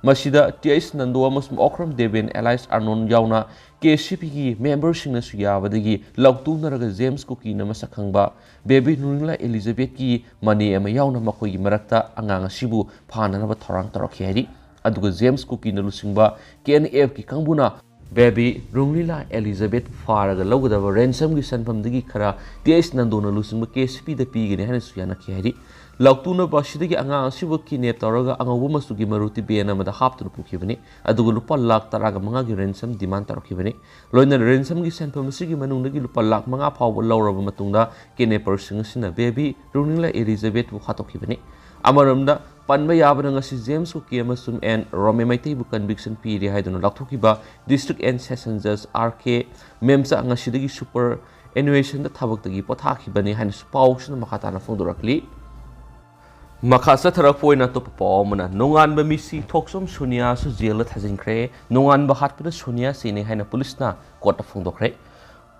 ꯃꯁꯤꯗ ꯇꯤ ꯑꯩꯆ ꯅꯟꯗꯣ ꯑꯃꯁꯨꯡ ꯑꯣꯀ꯭ꯔꯝ ꯗꯦꯕꯦꯟ ꯑꯦꯂꯥꯏꯁ ꯑꯥꯔꯅꯣꯟ ꯌꯥꯎꯅ ꯀꯦ ꯑꯦꯁ ꯁꯤ ꯄꯤꯒꯤ ꯃꯦꯝꯕꯔꯁꯤꯡꯅꯁꯨ ꯌꯥꯕꯗꯒꯤ ꯂꯥꯎꯇꯨꯅꯔꯒ ꯖꯦꯝꯁ ꯀꯨꯀꯤꯅ ꯃꯁꯛ ꯈꯪꯕ ꯕꯦꯕꯤ ꯅꯨꯔꯤꯂꯥ ꯑꯦꯂꯤꯖꯥꯕꯦꯠꯀꯤ ꯃꯅꯦ ꯑꯃ ꯌꯥꯎꯅ ꯃꯈꯣꯏꯒꯤ ꯃꯔꯛꯇ ꯑꯉꯥꯡ ꯑꯁꯤꯕꯨ ꯐꯥꯅꯅꯕ ꯊꯧꯔꯥꯡ ꯇꯧꯔꯛꯈꯤ ꯍꯥꯏꯔꯤ꯫ ꯑꯗꯨꯒ ꯖꯦꯝꯁ ꯀꯨꯀꯤꯅ ꯂꯨꯆꯤꯡꯕ ꯀꯦ ꯑꯦꯟ ꯑꯦꯐꯀꯤ ꯀꯥꯡꯕꯨꯅ ꯕꯦꯕꯤ ꯔꯨꯡꯂꯤꯂꯥ ꯑꯦꯂꯤꯖꯥꯕꯦꯠ ꯐꯥꯔꯒ ꯂꯧꯒꯗꯕ ꯔꯦꯟꯁꯝꯒꯤ ꯁꯦꯟꯐꯝꯗꯒꯤ ꯈꯔ ꯇꯤ ꯑꯩꯆ ꯅꯟꯗꯣꯅ ꯂꯨꯆꯤꯡꯕ ꯀꯦ ꯑꯦꯁ ꯁꯤ ꯄꯤꯗ ꯄꯤꯒꯅꯤ ꯍꯥꯏꯅꯁꯨ ꯌꯥꯅꯈꯤ ꯍꯥꯏꯔꯤ꯫ ꯂꯥꯎꯇꯨꯅꯕ ꯑꯁꯤꯗꯒꯤ ꯑꯉꯥꯡ ꯑꯁꯤꯕꯨ kidnap ꯇꯧꯔꯒ ꯑꯉꯧꯕ ꯃꯆꯨꯒꯤ ꯃꯔꯨꯇꯤ ꯚꯦꯟ ꯑꯃꯗ ꯍꯥꯞꯇꯨꯅ ꯄꯨꯈꯤꯕꯅꯤ꯫ ꯑꯗꯨꯒ ꯂꯨꯄꯥ ꯂꯥꯈ ꯇꯔꯥꯒ ꯃꯉꯥꯒꯤ ꯔꯦꯟꯁꯝ demand ꯇꯧꯔꯛꯈꯤꯕꯅꯤ꯫ ꯂꯣꯏꯅꯅ ꯔꯦꯟꯁꯝꯒꯤ ꯁꯦꯟꯐꯝ ꯑꯁꯤꯒꯤ ꯃꯅꯨꯡꯗꯒꯤ ꯂꯨꯄꯥ ꯂꯥꯈ ꯃꯉꯥ ꯐꯥꯎꯕ ꯂꯧꯔꯕ ꯃꯇꯨꯡꯗ kidnapperꯁꯤꯡ ꯑꯁꯤꯅ ꯕꯦꯕꯤ ꯔꯨꯅꯤꯂꯥ ꯑꯦꯂꯤꯖꯥꯕꯦꯠꯄꯨ ꯍꯥꯠꯇꯣꯛꯈꯤꯕꯅꯤ꯫ ꯑꯃꯔꯣꯝꯗ ꯄꯟꯕ ꯌꯥꯕꯅ ꯉꯁꯤ ꯖꯦꯝꯁ ꯀꯨꯀꯤ ꯑꯃꯁꯨꯡ ꯑꯦꯟ ꯔꯣꯃꯦ ꯃꯩꯇꯩꯕꯨ conviction ꯄꯤꯔꯦ ꯍꯥꯏꯗꯨꯅ ꯂꯥꯎꯊꯣꯛꯈꯤꯕ district and session judge R K Memcha ꯉꯁꯤꯗꯒꯤ superannuationꯗ ꯊꯕꯛꯇꯒꯤ ꯄꯣꯊꯥꯈꯤꯕꯅꯤ ꯍꯥꯏꯅꯁꯨ ꯄꯥꯎꯁꯤꯅ ꯃꯈꯥ ꯇꯥꯅ ꯐꯣꯡꯗꯣꯔꯛꯂꯤ꯫ ꯃꯈꯥ ꯆꯠꯊꯔꯛꯄ ꯑꯣꯏꯅ ꯑꯇꯣꯞꯄ ꯄꯥꯎ ꯑꯃꯅ, ꯅꯣꯡꯉꯥꯟꯕ ꯃꯤꯁꯤ ꯊꯣꯛꯆꯣꯝ ꯁꯣꯅꯤꯌꯥꯁꯨ ꯖꯦꯜꯗ ꯊꯥꯖꯤꯟꯈ꯭ꯔꯦ꯫ ꯅꯣꯡꯉꯥꯟꯕ ꯍꯥꯠꯄꯗ ꯁꯣꯅꯤꯌꯥ ꯆꯦꯅꯩ ꯍꯥꯏꯅ ꯄꯨꯂꯤꯁꯅ ꯀꯣꯔꯠꯇ ꯐꯣꯡꯗꯣꯛꯈ꯭ꯔꯦ꯫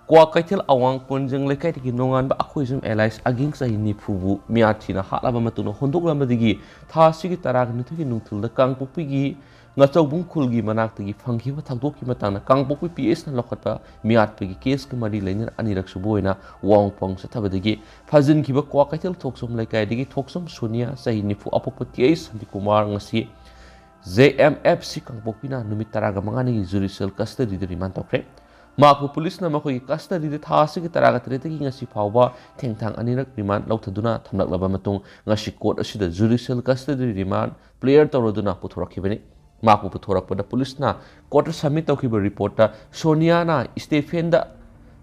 ꯀ꯭ꯋꯥꯀꯩꯊꯦꯜ ꯑꯋꯥꯡ ꯀꯣꯟꯖꯦꯡ ꯂꯩꯀꯥꯏꯗꯒꯤ ꯅꯣꯡꯉꯥꯟꯕ ꯑꯈꯣꯏꯖꯝ ꯑꯦꯂꯥꯏꯁ ꯑꯒꯤꯡ ꯆꯍꯤ ꯅꯤꯐꯨꯕꯨ ꯃꯤꯌꯥꯊꯤꯅ ꯍꯥꯠꯂꯕ ꯃꯇꯨꯡꯗ ꯍꯨꯟꯗꯣꯛꯂꯝꯕꯗꯒꯤ ꯊꯥ ꯑꯁꯤꯒꯤ ꯇꯔꯥꯒ ꯅꯤꯊꯣꯏꯒꯤ ꯅꯨꯡꯊꯤꯜꯗ ꯀꯥꯡꯄꯣꯛꯄꯤꯒꯤ ꯉꯥꯆꯧꯕꯨꯡ ꯈꯨꯜꯒꯤ ꯃꯅꯥꯛꯇꯒꯤ ꯐꯪꯈꯤꯕ ꯊꯧꯗꯣꯛꯀꯤ ꯃꯇꯥꯡꯗ ꯀꯥꯡꯄꯣꯛꯄꯤ ꯄꯤ ꯑꯦꯁꯅ ꯂꯧꯈꯠꯄ ꯃꯤꯌꯥꯠꯄꯒꯤ ꯀꯦꯁꯀ ꯃꯔꯤ ꯂꯩꯅꯅ ꯑꯅꯤꯔꯛ ꯁꯨꯕ ꯑꯣꯏꯅ ꯋꯥꯍꯪ ꯄꯥꯎ ꯆꯠꯊꯕꯗꯒꯤ ꯐꯥꯖꯤꯟꯈꯤꯕ ꯀ꯭ꯋꯥꯀꯩꯊꯦꯜ ꯊꯣꯛꯆꯣꯝ ꯂꯩꯀꯥꯏꯗꯒꯤ ꯊꯣꯛꯆꯣꯝ ꯁꯣꯅꯤꯌꯥ, ꯆꯍꯤ ꯅꯤꯐꯨ, ꯑꯄꯣꯛꯄ ꯇꯤ ꯑꯩꯆ ꯁꯥꯟꯇꯤꯀꯨꯃꯥꯔ ꯉꯁꯤ ꯖꯦ ꯑꯦꯝ ꯑꯦꯐ ꯁꯤ ꯀꯥꯡꯄꯣꯛꯄꯤꯅ ꯅꯨꯃꯤꯠ ꯇꯔꯥꯒ ꯃꯉꯥꯅꯤꯒꯤ ꯖꯨꯗꯤꯁꯤꯌꯦꯜ ꯀꯁꯇꯗꯤꯗ ꯔꯤꯃꯥꯟ ꯇꯧꯈ꯭ꯔꯦ꯫ ꯃꯍꯥꯛꯄꯨ ꯄꯨꯂꯤꯁꯅ ꯃꯈꯣꯏꯒꯤ ꯀꯁꯇꯗꯤꯗ ꯊꯥ ꯑꯁꯤꯒꯤ ꯇꯔꯥꯒ ꯇꯔꯦꯠꯇꯒꯤ ꯉꯁꯤ ꯐꯥꯎꯕ ꯊꯦꯡꯊꯥꯡ ꯑꯅꯤꯔꯛ ꯔꯤꯃꯥꯟ ꯂꯧꯊꯗꯨꯅ ꯊꯝꯂꯛꯂꯕ ꯃꯇꯨꯡ, ꯉꯁꯤ ꯀꯣꯔꯠ ꯑꯁꯤꯗ ꯖꯨꯗꯤꯁꯤꯌꯦꯜ ꯀꯁꯇꯗꯤ ꯔꯤꯃꯥꯟ ꯄ꯭ꯂꯦꯌꯔ ꯇꯧꯔꯗꯨꯅ ꯄꯨꯊꯣꯔꯛꯈꯤꯕꯅꯤ꯫ ꯃꯍꯥꯛꯄꯨ ꯄꯨꯊꯣꯔꯛꯄꯗ ꯄꯨꯂꯤꯁꯅ ꯀꯣꯔꯠꯇ ꯁꯕꯃꯤꯠ ꯇꯧꯈꯤꯕ ꯔꯤꯄꯣꯔꯠꯇ ꯁꯣꯅꯤꯌꯥꯅ ꯁ꯭ꯇꯦꯐꯦꯟꯗ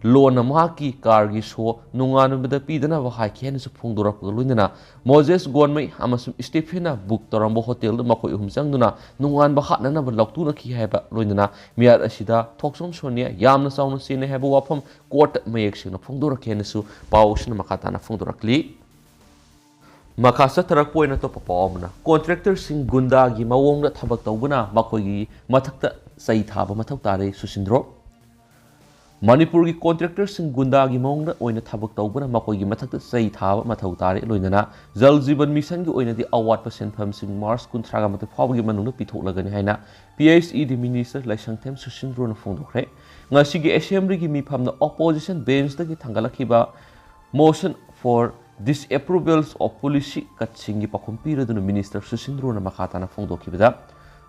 ꯂꯣꯟꯅ ꯃꯍꯥꯛꯀꯤ ꯀꯥꯔꯒꯤ ꯁꯣ ꯅꯣꯡꯉꯥꯟꯕꯗ ꯄꯤꯗꯅꯕ ꯍꯥꯏꯈꯤ ꯍꯥꯏꯅꯁꯨ ꯐꯣꯡꯗꯣꯔꯛꯄꯒ ꯂꯣꯏꯅꯅ ꯃꯣꯖꯦꯁ ꯒꯣꯟꯃꯩ ꯑꯃꯁꯨꯡ ꯁ꯭ꯇꯦꯐꯦꯟꯅ ꯕꯨꯛ ꯇꯧꯔꯝꯕ ꯍꯣꯇꯦꯜꯗ ꯃꯈꯣꯏ ꯑꯍꯨꯝ ꯆꯪꯗꯨꯅ ꯅꯣꯡꯉꯥꯟꯕ ꯍꯥꯠꯅꯅꯕ ꯂꯥꯎꯊꯣꯛꯅꯈꯤ ꯍꯥꯏꯕ ꯂꯣꯏꯅꯅ ꯃꯤꯌꯥꯠ ꯑꯁꯤꯗ ꯊꯣꯛꯆꯣꯝ ꯁꯣꯅꯤꯌꯥ ꯌꯥꯝꯅ ꯆꯥꯎꯅ ꯆꯦꯟꯅꯩ ꯍꯥꯏꯕ ꯋꯥꯐꯝ ꯀꯣꯔꯠꯇ ꯃꯌꯦꯛ ꯁꯦꯡꯅ ꯐꯣꯡꯗꯣꯔꯛꯈꯤ ꯍꯥꯏꯅꯁꯨ ꯄꯥꯎ ꯑꯁꯤꯅ ꯃꯈꯥ ꯇꯥꯅ ꯐꯣꯡꯗꯣꯔꯛꯂꯤ꯫ ꯃꯈꯥ ꯆꯠꯊꯔꯛꯄ ꯑꯣꯏꯅ ꯑꯇꯣꯞꯄ ꯄꯥꯎ ꯑꯃꯅ, ꯀꯣꯟꯇ꯭ꯔꯦꯛꯇꯔꯁꯤꯡ ꯒꯨꯟꯗꯥꯒꯤ ꯃꯑꯣꯡꯗ ꯊꯕꯛ ꯇꯧꯕꯅ ꯃꯈꯣꯏꯒꯤ ꯃꯊꯛꯇ ꯆꯩ ꯊꯥꯕ ꯃꯊꯧ ꯇꯥꯔꯦ, ꯁꯨꯁꯤꯟꯗ꯭ꯔꯣ꯫ ꯃꯅꯤꯄꯨꯔꯒꯤ ꯀꯣꯟꯇ꯭ꯔꯦꯛꯇꯔꯁꯤꯡ ꯒꯨꯟꯗꯥꯒꯤ ꯃꯑꯣꯡꯗ ꯑꯣꯏꯅ ꯊꯕꯛ ꯇꯧꯕꯅ ꯃꯈꯣꯏꯒꯤ ꯃꯊꯛꯇ ꯆꯩ ꯊꯥꯕ ꯃꯊꯧ ꯇꯥꯔꯦ꯫ ꯂꯣꯏꯅꯅ ꯖꯜ ꯖꯤꯕꯟ ꯃꯤꯁꯟꯒꯤ ꯑꯣꯏꯅꯗꯤ ꯑꯋꯥꯠꯄ ꯁꯦꯟꯐꯝꯁꯤꯡ ꯃꯥꯔꯆ ꯀꯨꯟꯊ꯭ꯔꯥꯒ ꯃꯥꯊꯣꯏ ꯐꯥꯎꯕꯒꯤ ꯃꯅꯨꯡꯗ ꯄꯤꯊꯣꯛꯂꯒꯅꯤ ꯍꯥꯏꯅ P H E D minister Laishangthem ꯁꯨꯁꯤꯟꯗ꯭ꯔꯣꯅ ꯐꯣꯡꯗꯣꯛꯈ꯭ꯔꯦ꯫ ꯉꯁꯤꯒꯤ ꯑꯦꯁꯦꯝꯕ꯭ꯂꯤꯒꯤ ꯃꯤꯐꯝꯗ ꯑꯣꯄꯣꯖꯤꯁꯟ ꯕꯦꯟꯁꯇꯒꯤ ꯊꯥꯡꯒꯠꯂꯛꯈꯤꯕ motion for disapproval of policy cutꯁꯤꯡꯒꯤ ꯄꯥꯎꯈꯨꯝ ꯄꯤꯔꯗꯨꯅ ꯃꯤꯅꯤꯁꯇꯔ ꯁꯨꯁꯤꯟꯗ꯭ꯔꯣꯅ ꯃꯈꯥ ꯇꯥꯅ ꯐꯣꯡꯗꯣꯛꯈꯤꯕꯗ,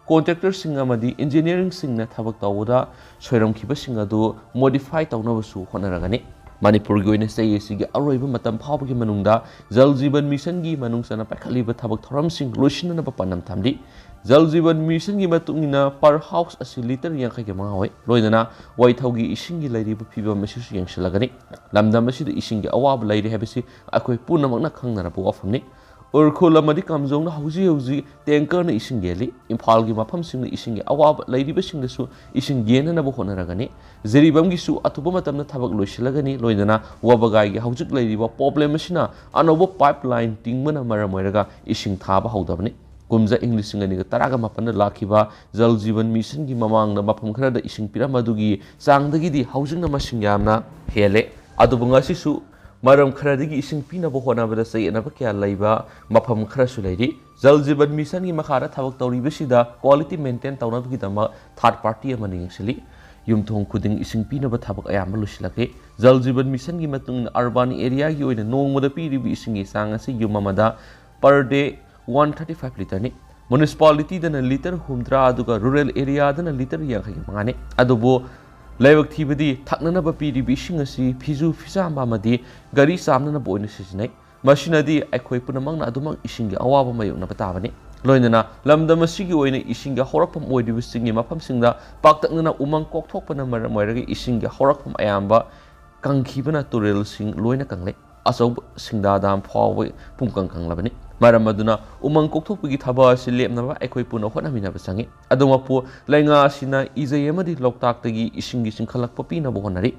ꯀꯣꯟꯇ꯭ꯔꯦꯛꯇꯔꯁꯤꯡ ꯑꯃꯗꯤ ꯏꯟꯖꯤꯅꯤꯌꯥꯔꯤꯡꯁꯤꯡꯅ ꯊꯕꯛ ꯇꯧꯕꯗ ꯁꯣꯏꯔꯝꯈꯤꯕꯁꯤꯡ ꯑꯗꯨ ꯃꯣꯗꯤꯐꯥꯏ ꯇꯧꯅꯕꯁꯨ ꯍꯣꯠꯅꯔꯒꯅꯤ꯫ ꯃꯅꯤꯄꯨꯔꯒꯤ ꯑꯣꯏꯅ ꯆꯍꯤ ꯑꯁꯤꯒꯤ ꯑꯔꯣꯏꯕ ꯃꯇꯝ ꯐꯥꯎꯕꯒꯤ ꯃꯅꯨꯡꯗ ꯖꯜ ꯖꯤꯕꯟ ꯃꯤꯁꯟꯒꯤ ꯃꯅꯨꯡ ꯆꯟꯅ ꯄꯥꯏꯈꯠꯂꯤꯕ ꯊꯕꯛ ꯊꯧꯔꯝꯁꯤꯡ ꯂꯣꯏꯁꯤꯟꯅꯅꯕ ꯄꯥꯟꯗꯝ ꯊꯝꯂꯤ꯫ ꯖꯜ ꯖꯤꯕꯟ ꯃꯤꯁꯟꯒꯤ ꯃꯇꯨꯡ ꯏꯟꯅ per house ꯑꯁꯤ ꯂꯤꯇꯔ ꯌꯥꯡꯈꯩꯒ ꯃꯉꯥ ꯑꯣꯏ꯫ ꯂꯣꯏꯅꯅ ꯋꯥꯏꯊꯧꯒꯤ ꯏꯁꯤꯡꯒꯤ ꯂꯩꯔꯤꯕ ꯐꯤꯕꯝ ꯑꯁꯤꯁꯨ ꯌꯦꯡꯁꯤꯜꯂꯒꯅꯤ꯫ ꯂꯝꯗꯝ ꯑꯁꯤꯗ ꯏꯁꯤꯡꯒꯤ ꯑꯋꯥꯕ ꯂꯩꯔꯤ ꯍꯥꯏꯕꯁꯤ ꯑꯩꯈꯣꯏ ꯄꯨꯝꯅꯃꯛꯅ ꯈꯪꯅꯔꯕ ꯋꯥꯐꯝꯅꯤ꯫ ꯎꯔꯈꯨꯜ ꯑꯃꯗꯤ ꯀꯥꯝꯖꯣꯡꯅ ꯍꯧꯖꯤꯛ ꯍꯧꯖꯤꯛ ꯇꯦꯡꯀꯔꯅ ꯏꯁꯤꯡ ꯌꯦꯜꯂꯤ꯫ ꯏꯝꯐꯥꯜꯒꯤ ꯃꯐꯝꯁꯤꯡꯗ ꯏꯁꯤꯡꯒꯤ ꯑꯋꯥꯕ ꯂꯩꯔꯤꯕꯁꯤꯡꯗꯁꯨ ꯏꯁꯤꯡ ꯌꯦꯟꯅꯅꯕ ꯍꯣꯠꯅꯔꯒꯅꯤ꯫ ꯖꯤꯔꯤꯕꯥꯝꯒꯤꯁꯨ ꯑꯊꯨꯕ ꯃꯇꯝꯗ ꯊꯕꯛ ꯂꯣꯏꯁꯤꯜꯂꯒꯅꯤ꯫ ꯂꯣꯏꯅꯅ ꯋꯥꯕꯒꯥꯏꯒꯤ ꯍꯧꯖꯤꯛ ꯂꯩꯔꯤꯕ ꯄ꯭ꯔꯣꯕ꯭ꯂꯦꯝ ꯑꯁꯤꯅ ꯑꯅꯧꯕ ꯄꯥꯏꯞ ꯂꯥꯏꯟ ꯇꯤꯡꯕꯅ ꯃꯔꯝ ꯑꯣꯏꯔꯒ ꯏꯁꯤꯡ ꯊꯥꯕ ꯍꯧꯗꯕꯅꯤ꯫ ꯀꯨꯝꯖꯥ ꯏꯪ ꯂꯤꯁꯤꯡ ꯑꯅꯤꯒ ꯇꯔꯥꯒ ꯃꯥꯄꯟꯗ ꯂꯥꯛꯈꯤꯕ ꯖꯜ ꯖꯤꯕꯟ ꯃꯤꯁꯟꯒꯤ ꯃꯃꯥꯡꯗ ꯃꯐꯝ ꯈꯔꯗ ꯏꯁꯤꯡ ꯄꯤꯔꯝꯕ ꯑꯗꯨꯒꯤ ꯆꯥꯡꯗꯒꯤꯗꯤ ꯍꯧꯖꯤꯛꯅ ꯃꯁꯤꯡ ꯌꯥꯝꯅ ꯍꯦꯜꯂꯦ꯫ ꯑꯗꯨꯕꯨ ꯉꯁꯤꯁꯨ ꯃꯔꯝ ꯈꯔꯗꯒꯤ ꯏꯁꯤꯡ ꯄꯤꯅꯕ ꯍꯣꯠꯅꯕꯗ ꯆꯌꯦꯠꯅꯕ ꯀꯌꯥ ꯂꯩꯕ ꯃꯐꯝ ꯈꯔꯁꯨ ꯂꯩꯔꯤ꯫ ꯖꯜ ꯖꯤꯕꯟ ꯃꯤꯁꯟꯒꯤ ꯃꯈꯥꯗ ꯊꯕꯛ ꯇꯧꯔꯤꯕꯁꯤꯗ quality maintain ꯇꯧꯅꯕꯒꯤꯗꯃꯛ third party ꯑꯃꯅ ꯌꯦꯡꯁꯤꯜꯂꯤ꯫ ꯌꯨꯝꯊꯣꯡ ꯈꯨꯗꯤꯡ ꯏꯁꯤꯡ ꯄꯤꯅꯕ ꯊꯕꯛ ꯑꯌꯥꯝꯕ ꯂꯣꯏꯁꯤꯜꯂꯛꯂꯦ꯫ ꯖꯜ ꯖꯤꯕꯟ ꯃꯤꯁꯟꯒꯤ ꯃꯇꯨꯡ ꯏꯟꯅ urban areaꯒꯤ ꯑꯣꯏꯅ ꯅꯣꯡꯃꯗ ꯄꯤꯔꯤꯕ ꯏꯁꯤꯡꯒꯤ ꯆꯥꯡ ꯑꯁꯤ ꯌꯨꯝ ꯑꯃꯗ per day one thirty five litreꯅꯤ꯫ Municipalityꯗꯅ litre ꯍꯨꯝꯗ꯭ꯔꯥ, ꯑꯗꯨꯒ rural areaꯗꯅ litre ꯌꯥꯡꯈꯩ ꯃꯉꯥꯅꯤ꯫ ꯑꯗꯨꯕꯨ ꯂꯥꯏꯕꯛ ꯊꯤꯕꯗꯤ, ꯊꯛꯅꯅꯕ ꯄꯤꯔꯤꯕ ꯏꯁꯤꯡ ꯑꯁꯤ ꯐꯤꯖꯨ ꯐꯤꯖꯥꯝꯕ ꯑꯃꯗꯤ ꯒꯥꯔꯤ ꯆꯥꯝꯅꯅꯕ ꯑꯣꯏꯅ ꯁꯤꯖꯤꯟꯅꯩ꯫ ꯃꯁꯤꯅꯗꯤ ꯑꯩꯈꯣꯏ ꯄꯨꯝꯅꯃꯛꯅ ꯑꯗꯨꯃꯛ ꯏꯁꯤꯡꯒꯤ ꯑꯋꯥꯕ ꯃꯥꯌꯣꯛꯅꯕ ꯇꯥꯕꯅꯤ꯫ ꯂꯣꯏꯅꯅ ꯂꯝꯗꯝ ꯑꯁꯤꯒꯤ ꯑꯣꯏꯅ ꯏꯁꯤꯡꯒꯤ ꯍꯧꯔꯛꯐꯝ ꯑꯣꯏꯔꯤꯕꯁꯤꯡꯒꯤ ꯃꯐꯝꯁꯤꯡꯗ ꯄꯥꯛꯇꯛꯅꯅ ꯎꯃꯪ ꯀꯣꯛꯊꯣꯛꯄꯅ ꯃꯔꯝ ꯑꯣꯏꯔꯒ ꯏꯁꯤꯡꯒꯤ ꯍꯧꯔꯛꯐꯝ ꯑꯌꯥꯝꯕ ꯀꯪꯈꯤꯕꯅ ꯇꯨꯔꯦꯜꯁꯤꯡ ꯂꯣꯏꯅ ꯀꯪꯂꯦ꯫ ꯑꯆꯧꯕ ꯁꯤꯡꯗꯥ ꯗꯥꯝ ꯐꯥꯎꯕ ꯄꯨꯡꯀꯪ ꯀꯪꯂꯕꯅꯤ꯫ ꯃꯔꯝ ꯑꯗꯨꯅ ꯎꯃꯪ ꯀꯣꯛꯊꯣꯛꯄꯒꯤ ꯊꯕꯛ ꯑꯁꯤ ꯂꯦꯞꯅꯕ ꯑꯩꯈꯣꯏ ꯄꯨꯟꯅ ꯍꯣꯠꯅꯃꯤꯟꯅꯕ ꯆꯪꯏ꯫ ꯑꯗꯨꯃꯛꯄꯨ ꯂꯩꯉꯥꯛ ꯑꯁꯤꯅ ꯏꯖꯩ ꯑꯃꯗꯤ ꯂꯣꯛꯇꯥꯛꯇꯒꯤ ꯏꯁꯤꯡꯒꯤ ꯆꯤꯡꯈꯠꯂꯛꯄ ꯄꯤꯅꯕ ꯍꯣꯠꯅꯔꯤ꯫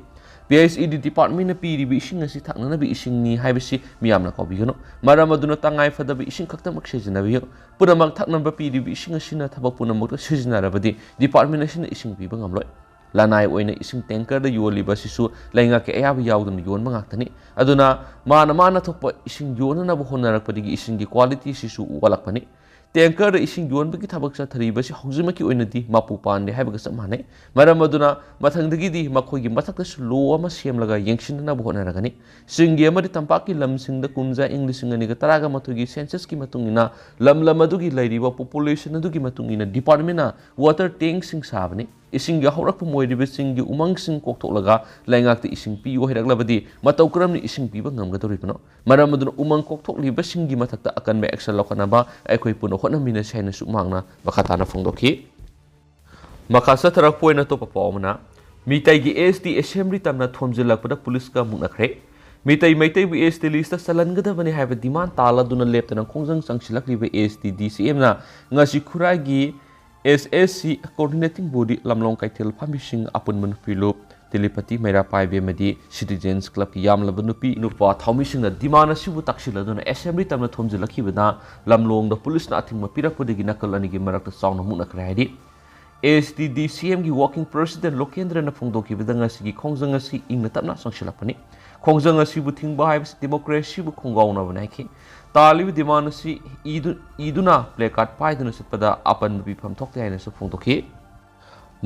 P H E D departmentꯅ ꯄꯤꯔꯤꯕ ꯏꯁꯤꯡ ꯑꯁꯤ ꯊꯛꯅꯅꯕ ꯏꯁꯤꯡꯅꯤ ꯍꯥꯏꯕꯁꯤ ꯃꯤꯌꯥꯝꯅ ꯀꯥꯎꯕꯤꯒꯅꯨ꯫ ꯃꯔꯝ ꯑꯗꯨꯅ ꯇꯉꯥꯏ ꯐꯗꯕ ꯏꯁꯤꯡ ꯈꯛꯇꯃꯛ ꯁꯤꯖꯤꯟꯅꯕꯤꯌꯨ꯫ ꯄꯨꯝꯅꯃꯛ ꯊꯛꯅꯕ ꯄꯤꯔꯤꯕ ꯏꯁꯤꯡ ꯑꯁꯤꯅ ꯊꯕꯛ ꯄꯨꯝꯅꯃꯛꯇ ꯁꯤꯖꯤꯟꯅꯔꯕꯗꯤ department ꯑꯁꯤꯅ ꯏꯁꯤꯡ ꯄꯤꯕ ꯉꯝꯂꯣꯏ꯫ ꯂꯅꯥꯏ ꯑꯣꯏꯅ ꯏꯁꯤꯡ tankerꯗ ꯌꯣꯜꯂꯤꯕ ꯑꯁꯤꯁꯨ ꯂꯩꯉꯥꯛꯀꯤ ꯑꯌꯥꯕ ꯌꯥꯎꯗꯅ ꯌꯣꯟꯕ ꯉꯥꯛꯇꯅꯤ꯫ ꯑꯗꯨꯅ ꯃꯥꯅ ꯃꯥꯅ ꯊꯣꯛꯄ ꯏꯁꯤꯡ ꯌꯣꯟꯅꯅꯕ ꯍꯣꯠꯅꯔꯛꯄꯗꯒꯤ ꯏꯁꯤꯡꯒꯤ qualityꯁꯤꯁꯨ ꯋꯥꯠꯂꯛꯄꯅꯤ꯫ Tankerꯗ ꯏꯁꯤꯡ ꯌꯣꯟꯕꯒꯤ ꯊꯕꯛ ꯆꯠꯊꯔꯤꯕꯁꯤ ꯍꯧꯖꯤꯛꯃꯛꯀꯤ ꯑꯣꯏꯅꯗꯤ ꯃꯄꯨ ꯄꯥꯟꯗꯦ ꯍꯥꯏꯕꯒ ꯆꯞ ꯃꯥꯟꯅꯩ꯫ ꯃꯔꯝ ꯑꯗꯨꯅ ꯃꯊꯪꯗꯒꯤꯗꯤ ꯃꯈꯣꯏꯒꯤ ꯃꯊꯛꯇꯁꯨ law ꯑꯃ ꯁꯦꯝꯂꯒ ꯌꯦꯡꯁꯤꯟꯅꯅꯕ ꯍꯣꯠꯅꯔꯒꯅꯤ꯫ ꯆꯤꯡꯒꯤ ꯑꯃꯗꯤ ꯇꯝꯄꯥꯛꯀꯤ ꯂꯝꯁꯤꯡꯗ ꯀꯨꯝꯖꯥ ꯏꯪ ꯂꯤꯁꯤꯡ ꯑꯅꯤꯒ ꯇꯔꯥꯒ ꯃꯥꯊꯣꯏꯒꯤ censusꯀꯤ ꯃꯇꯨꯡ ꯏꯟꯅ ꯂꯝ ꯂꯝ ꯑꯗꯨꯒꯤ ꯂꯩꯔꯤꯕ population ꯑꯗꯨꯒꯤ ꯃꯇꯨꯡ ꯏꯟꯅ departmentꯅ water tankꯁꯤꯡ ꯁꯥꯕꯅꯤ꯫ ꯏꯁꯤꯡꯒꯤ ꯍꯧꯔꯛꯐꯝ ꯑꯣꯏꯔꯤꯕꯁꯤꯡꯒꯤ ꯎꯃꯪꯁꯤꯡ ꯀꯣꯛꯊꯣꯛꯂꯒ ꯂꯩꯉꯥꯛꯇ ꯏꯁꯤꯡ ꯄꯤꯌꯨ ꯍꯥꯏꯔꯛꯂꯕꯗꯤ ꯃꯇꯧ ꯀꯔꯝꯅ ꯏꯁꯤꯡ ꯄꯤꯕ ꯉꯝꯒꯗꯧꯔꯤꯕꯅꯣ? ꯃꯔꯝ ꯑꯗꯨꯅ ꯎꯃꯪ ꯀꯣꯛꯊꯣꯛꯂꯤꯕꯁꯤꯡꯒꯤ ꯃꯊꯛꯇ ꯑꯀꯟꯕ action ꯂꯧꯈꯠꯅꯕ ꯑꯩꯈꯣꯏ ꯄꯨꯟꯅ ꯍꯣꯠꯅꯃꯤꯟꯅꯁꯤ ꯍꯥꯏꯅꯁꯨ ꯃꯍꯥꯛꯅ ꯃꯈꯥ ꯇꯥꯅ ꯐꯣꯡꯗꯣꯛꯈꯤ꯫ ꯃꯈꯥ ꯆꯠꯊꯔꯛꯄ ꯑꯣꯏꯅ ꯑꯇꯣꯞꯄ ꯄꯥꯎ ꯑꯃꯅ, ꯃꯤꯇꯩꯒꯤ S T assembly ꯇꯝꯅ ꯊꯣꯝꯖꯤꯜꯂꯛꯄꯗ ꯄꯨꯂꯤꯁꯀ ꯃꯨꯛꯅꯈ꯭ꯔꯦ꯫ ꯃꯤꯇꯩ ꯃꯩꯇꯩꯕꯨ S T listꯇ ꯆꯜꯍꯟꯒꯗꯕꯅꯤ ꯍꯥꯏꯕ demand ꯇꯥꯜꯂꯗꯨꯅ ꯂꯦꯞꯇꯅ ꯈꯣꯡꯖꯪ ꯆꯪꯁꯤꯜꯂꯛꯂꯤꯕ S T D C Mꯅ ꯉꯁꯤ ꯈꯨꯔꯥꯏꯒꯤ S S C coordinating body ꯂꯝꯂꯣꯡ ꯀꯩꯊꯦꯜ ꯐꯝꯕꯤꯁꯤꯡ, ꯑꯄꯨꯟꯕ ꯅꯨꯄꯤ ꯂꯨꯞ, ꯇꯤꯂꯤꯄꯇꯤ ꯃꯩꯔꯥ ꯄꯥꯏꯕꯤ ꯑꯃꯗꯤ Citizens Clubꯀꯤ ꯌꯥꯝꯂꯕ ꯅꯨꯄꯤ ꯅꯨꯄꯥ ꯊꯧꯃꯤꯁꯤꯡꯅ demand ꯑꯁꯤꯕꯨ ꯇꯛꯁꯤꯜꯂꯗꯨꯅ assembly ꯇꯝꯅ ꯊꯣꯝꯖꯤꯜꯂꯛꯈꯤꯕꯗ ꯂꯝꯂꯣꯡꯗ ꯄꯨꯂꯤꯁꯅ ꯑꯊꯤꯡꯕ ꯄꯤꯔꯛꯄꯗꯒꯤ ꯅꯥꯀꯜ ꯑꯅꯤꯒꯤ ꯃꯔꯛꯇ ꯆꯥꯎꯅ ꯃꯨꯛꯅꯈ꯭ꯔꯦ ꯍꯥꯏꯔꯤ꯫ A I C T D ꯁꯤ ꯑꯦꯝꯒꯤ ꯋꯥꯔꯀꯤꯡ ꯄ꯭ꯔꯦꯁꯤꯗꯦꯟꯠ ꯂꯣꯀꯦꯟꯗ꯭ꯔꯅ ꯐꯣꯡꯗꯣꯛꯈꯤꯕꯗ ꯉꯁꯤꯒꯤ ꯈꯣꯡꯖꯪ ꯑꯁꯤ ꯏꯪꯅ ꯇꯞꯅ ꯆꯪꯁꯤꯜꯂꯛꯄꯅꯤ꯫ ꯈꯣꯡꯖꯪ ꯑꯁꯤꯕꯨ ꯊꯤꯡꯕ ꯍꯥꯏꯕꯁꯤ ꯗꯦꯃꯣꯀ꯭ꯔꯦꯁꯤꯕꯨ ꯈꯣꯡꯒꯥꯎꯅꯕꯅꯤ ꯍꯥꯏꯈꯤ꯫ ꯇꯥꯜꯂꯤꯕ ꯗꯤꯃꯥꯟ ꯑꯁꯤ ꯏꯗꯨ-, ꯏꯗꯨꯅ ꯄ꯭ꯂꯦ ꯀꯥꯔꯗ ꯄꯥꯏꯗꯨꯅ ꯆꯠꯄꯗ ꯑꯄꯟꯕ ꯄꯤꯐꯝ ꯊꯣꯛꯇꯦ ꯍꯥꯏꯅꯁꯨ ꯐꯣꯡꯗꯣꯛꯈꯤ꯫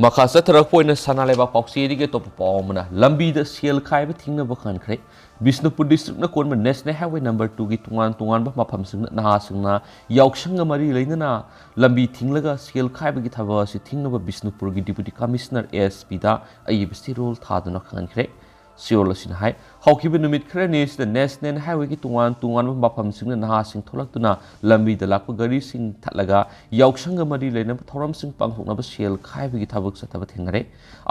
ꯃꯈꯥ ꯆꯠꯊꯔꯛꯄ ꯑꯣꯏꯅ ꯁꯅꯥ ꯂꯩꯕꯥꯛ ꯄꯥꯎꯆꯦꯗꯒꯤ ꯑꯇꯣꯞꯄ ꯄꯥꯎ ꯑꯃꯅ, ꯂꯝꯕꯤꯗ ꯁꯦꯜ ꯈꯥꯏꯕ ꯊꯤꯡꯅꯕ ꯈꯟꯈ꯭ꯔꯦ꯫ ꯕꯤꯁꯅꯨꯄꯨꯔ ꯗꯤꯁꯇ꯭ꯔꯤꯛꯅ ꯀꯣꯟꯕ ꯅꯦꯁꯅꯦꯜ ꯍꯥꯏꯋꯦ ꯅꯝꯕꯔ ꯇꯨꯒꯤ ꯇꯣꯉꯥꯟ ꯇꯣꯉꯥꯟꯕ ꯃꯐꯝꯁꯤꯡꯗ ꯅꯍꯥꯁꯤꯡꯅ ꯌꯥꯎꯁꯪꯒ ꯃꯔꯤ ꯂꯩꯅꯅ ꯂꯝꯕꯤ ꯊꯤꯡꯂꯒ ꯁꯦꯜ ꯈꯥꯏꯕꯒꯤ ꯊꯕꯛ ꯑꯁꯤ ꯊꯤꯡꯅꯕ ꯕꯤꯁꯅꯨꯄꯨꯔꯒꯤ ꯗꯤꯄꯨꯇꯤ ꯀꯃꯤꯁꯅꯔ ꯑꯦꯁ ꯄꯤꯗ ꯑꯏꯕ ꯆꯦꯔꯣꯜ ꯊꯥꯗꯨꯅ ꯈꯪꯍꯟꯈ꯭ꯔꯦ꯫ ꯆꯦꯔꯣꯜ ꯑꯁꯤꯅ ꯍꯥꯏ, ꯍꯧꯈꯤꯕ ꯅꯨꯃꯤꯠ ꯈꯔꯅꯤ ꯑꯁꯤꯗ ꯅꯦꯁꯅꯦꯜ ꯍꯥꯏꯋꯦꯒꯤ ꯇꯣꯉꯥꯟ ꯇꯣꯉꯥꯟꯕ ꯃꯐꯝꯁꯤꯡꯗ ꯅꯍꯥꯁꯤꯡ ꯊꯣꯛꯂꯛꯇꯨꯅ ꯂꯝꯕꯤꯗ ꯂꯥꯛꯄ ꯒꯥꯔꯤꯁꯤꯡ ꯊꯠꯂꯒ ꯌꯥꯎꯁꯪꯒ ꯃꯔꯤ ꯂꯩꯅꯕ ꯊꯧꯔꯝꯁꯤꯡ ꯄꯥꯡꯊꯣꯛꯅꯕ ꯁꯦꯜ ꯈꯥꯏꯕꯒꯤ ꯊꯕꯛ ꯆꯠꯊꯕ ꯊꯦꯡꯅꯔꯦ꯫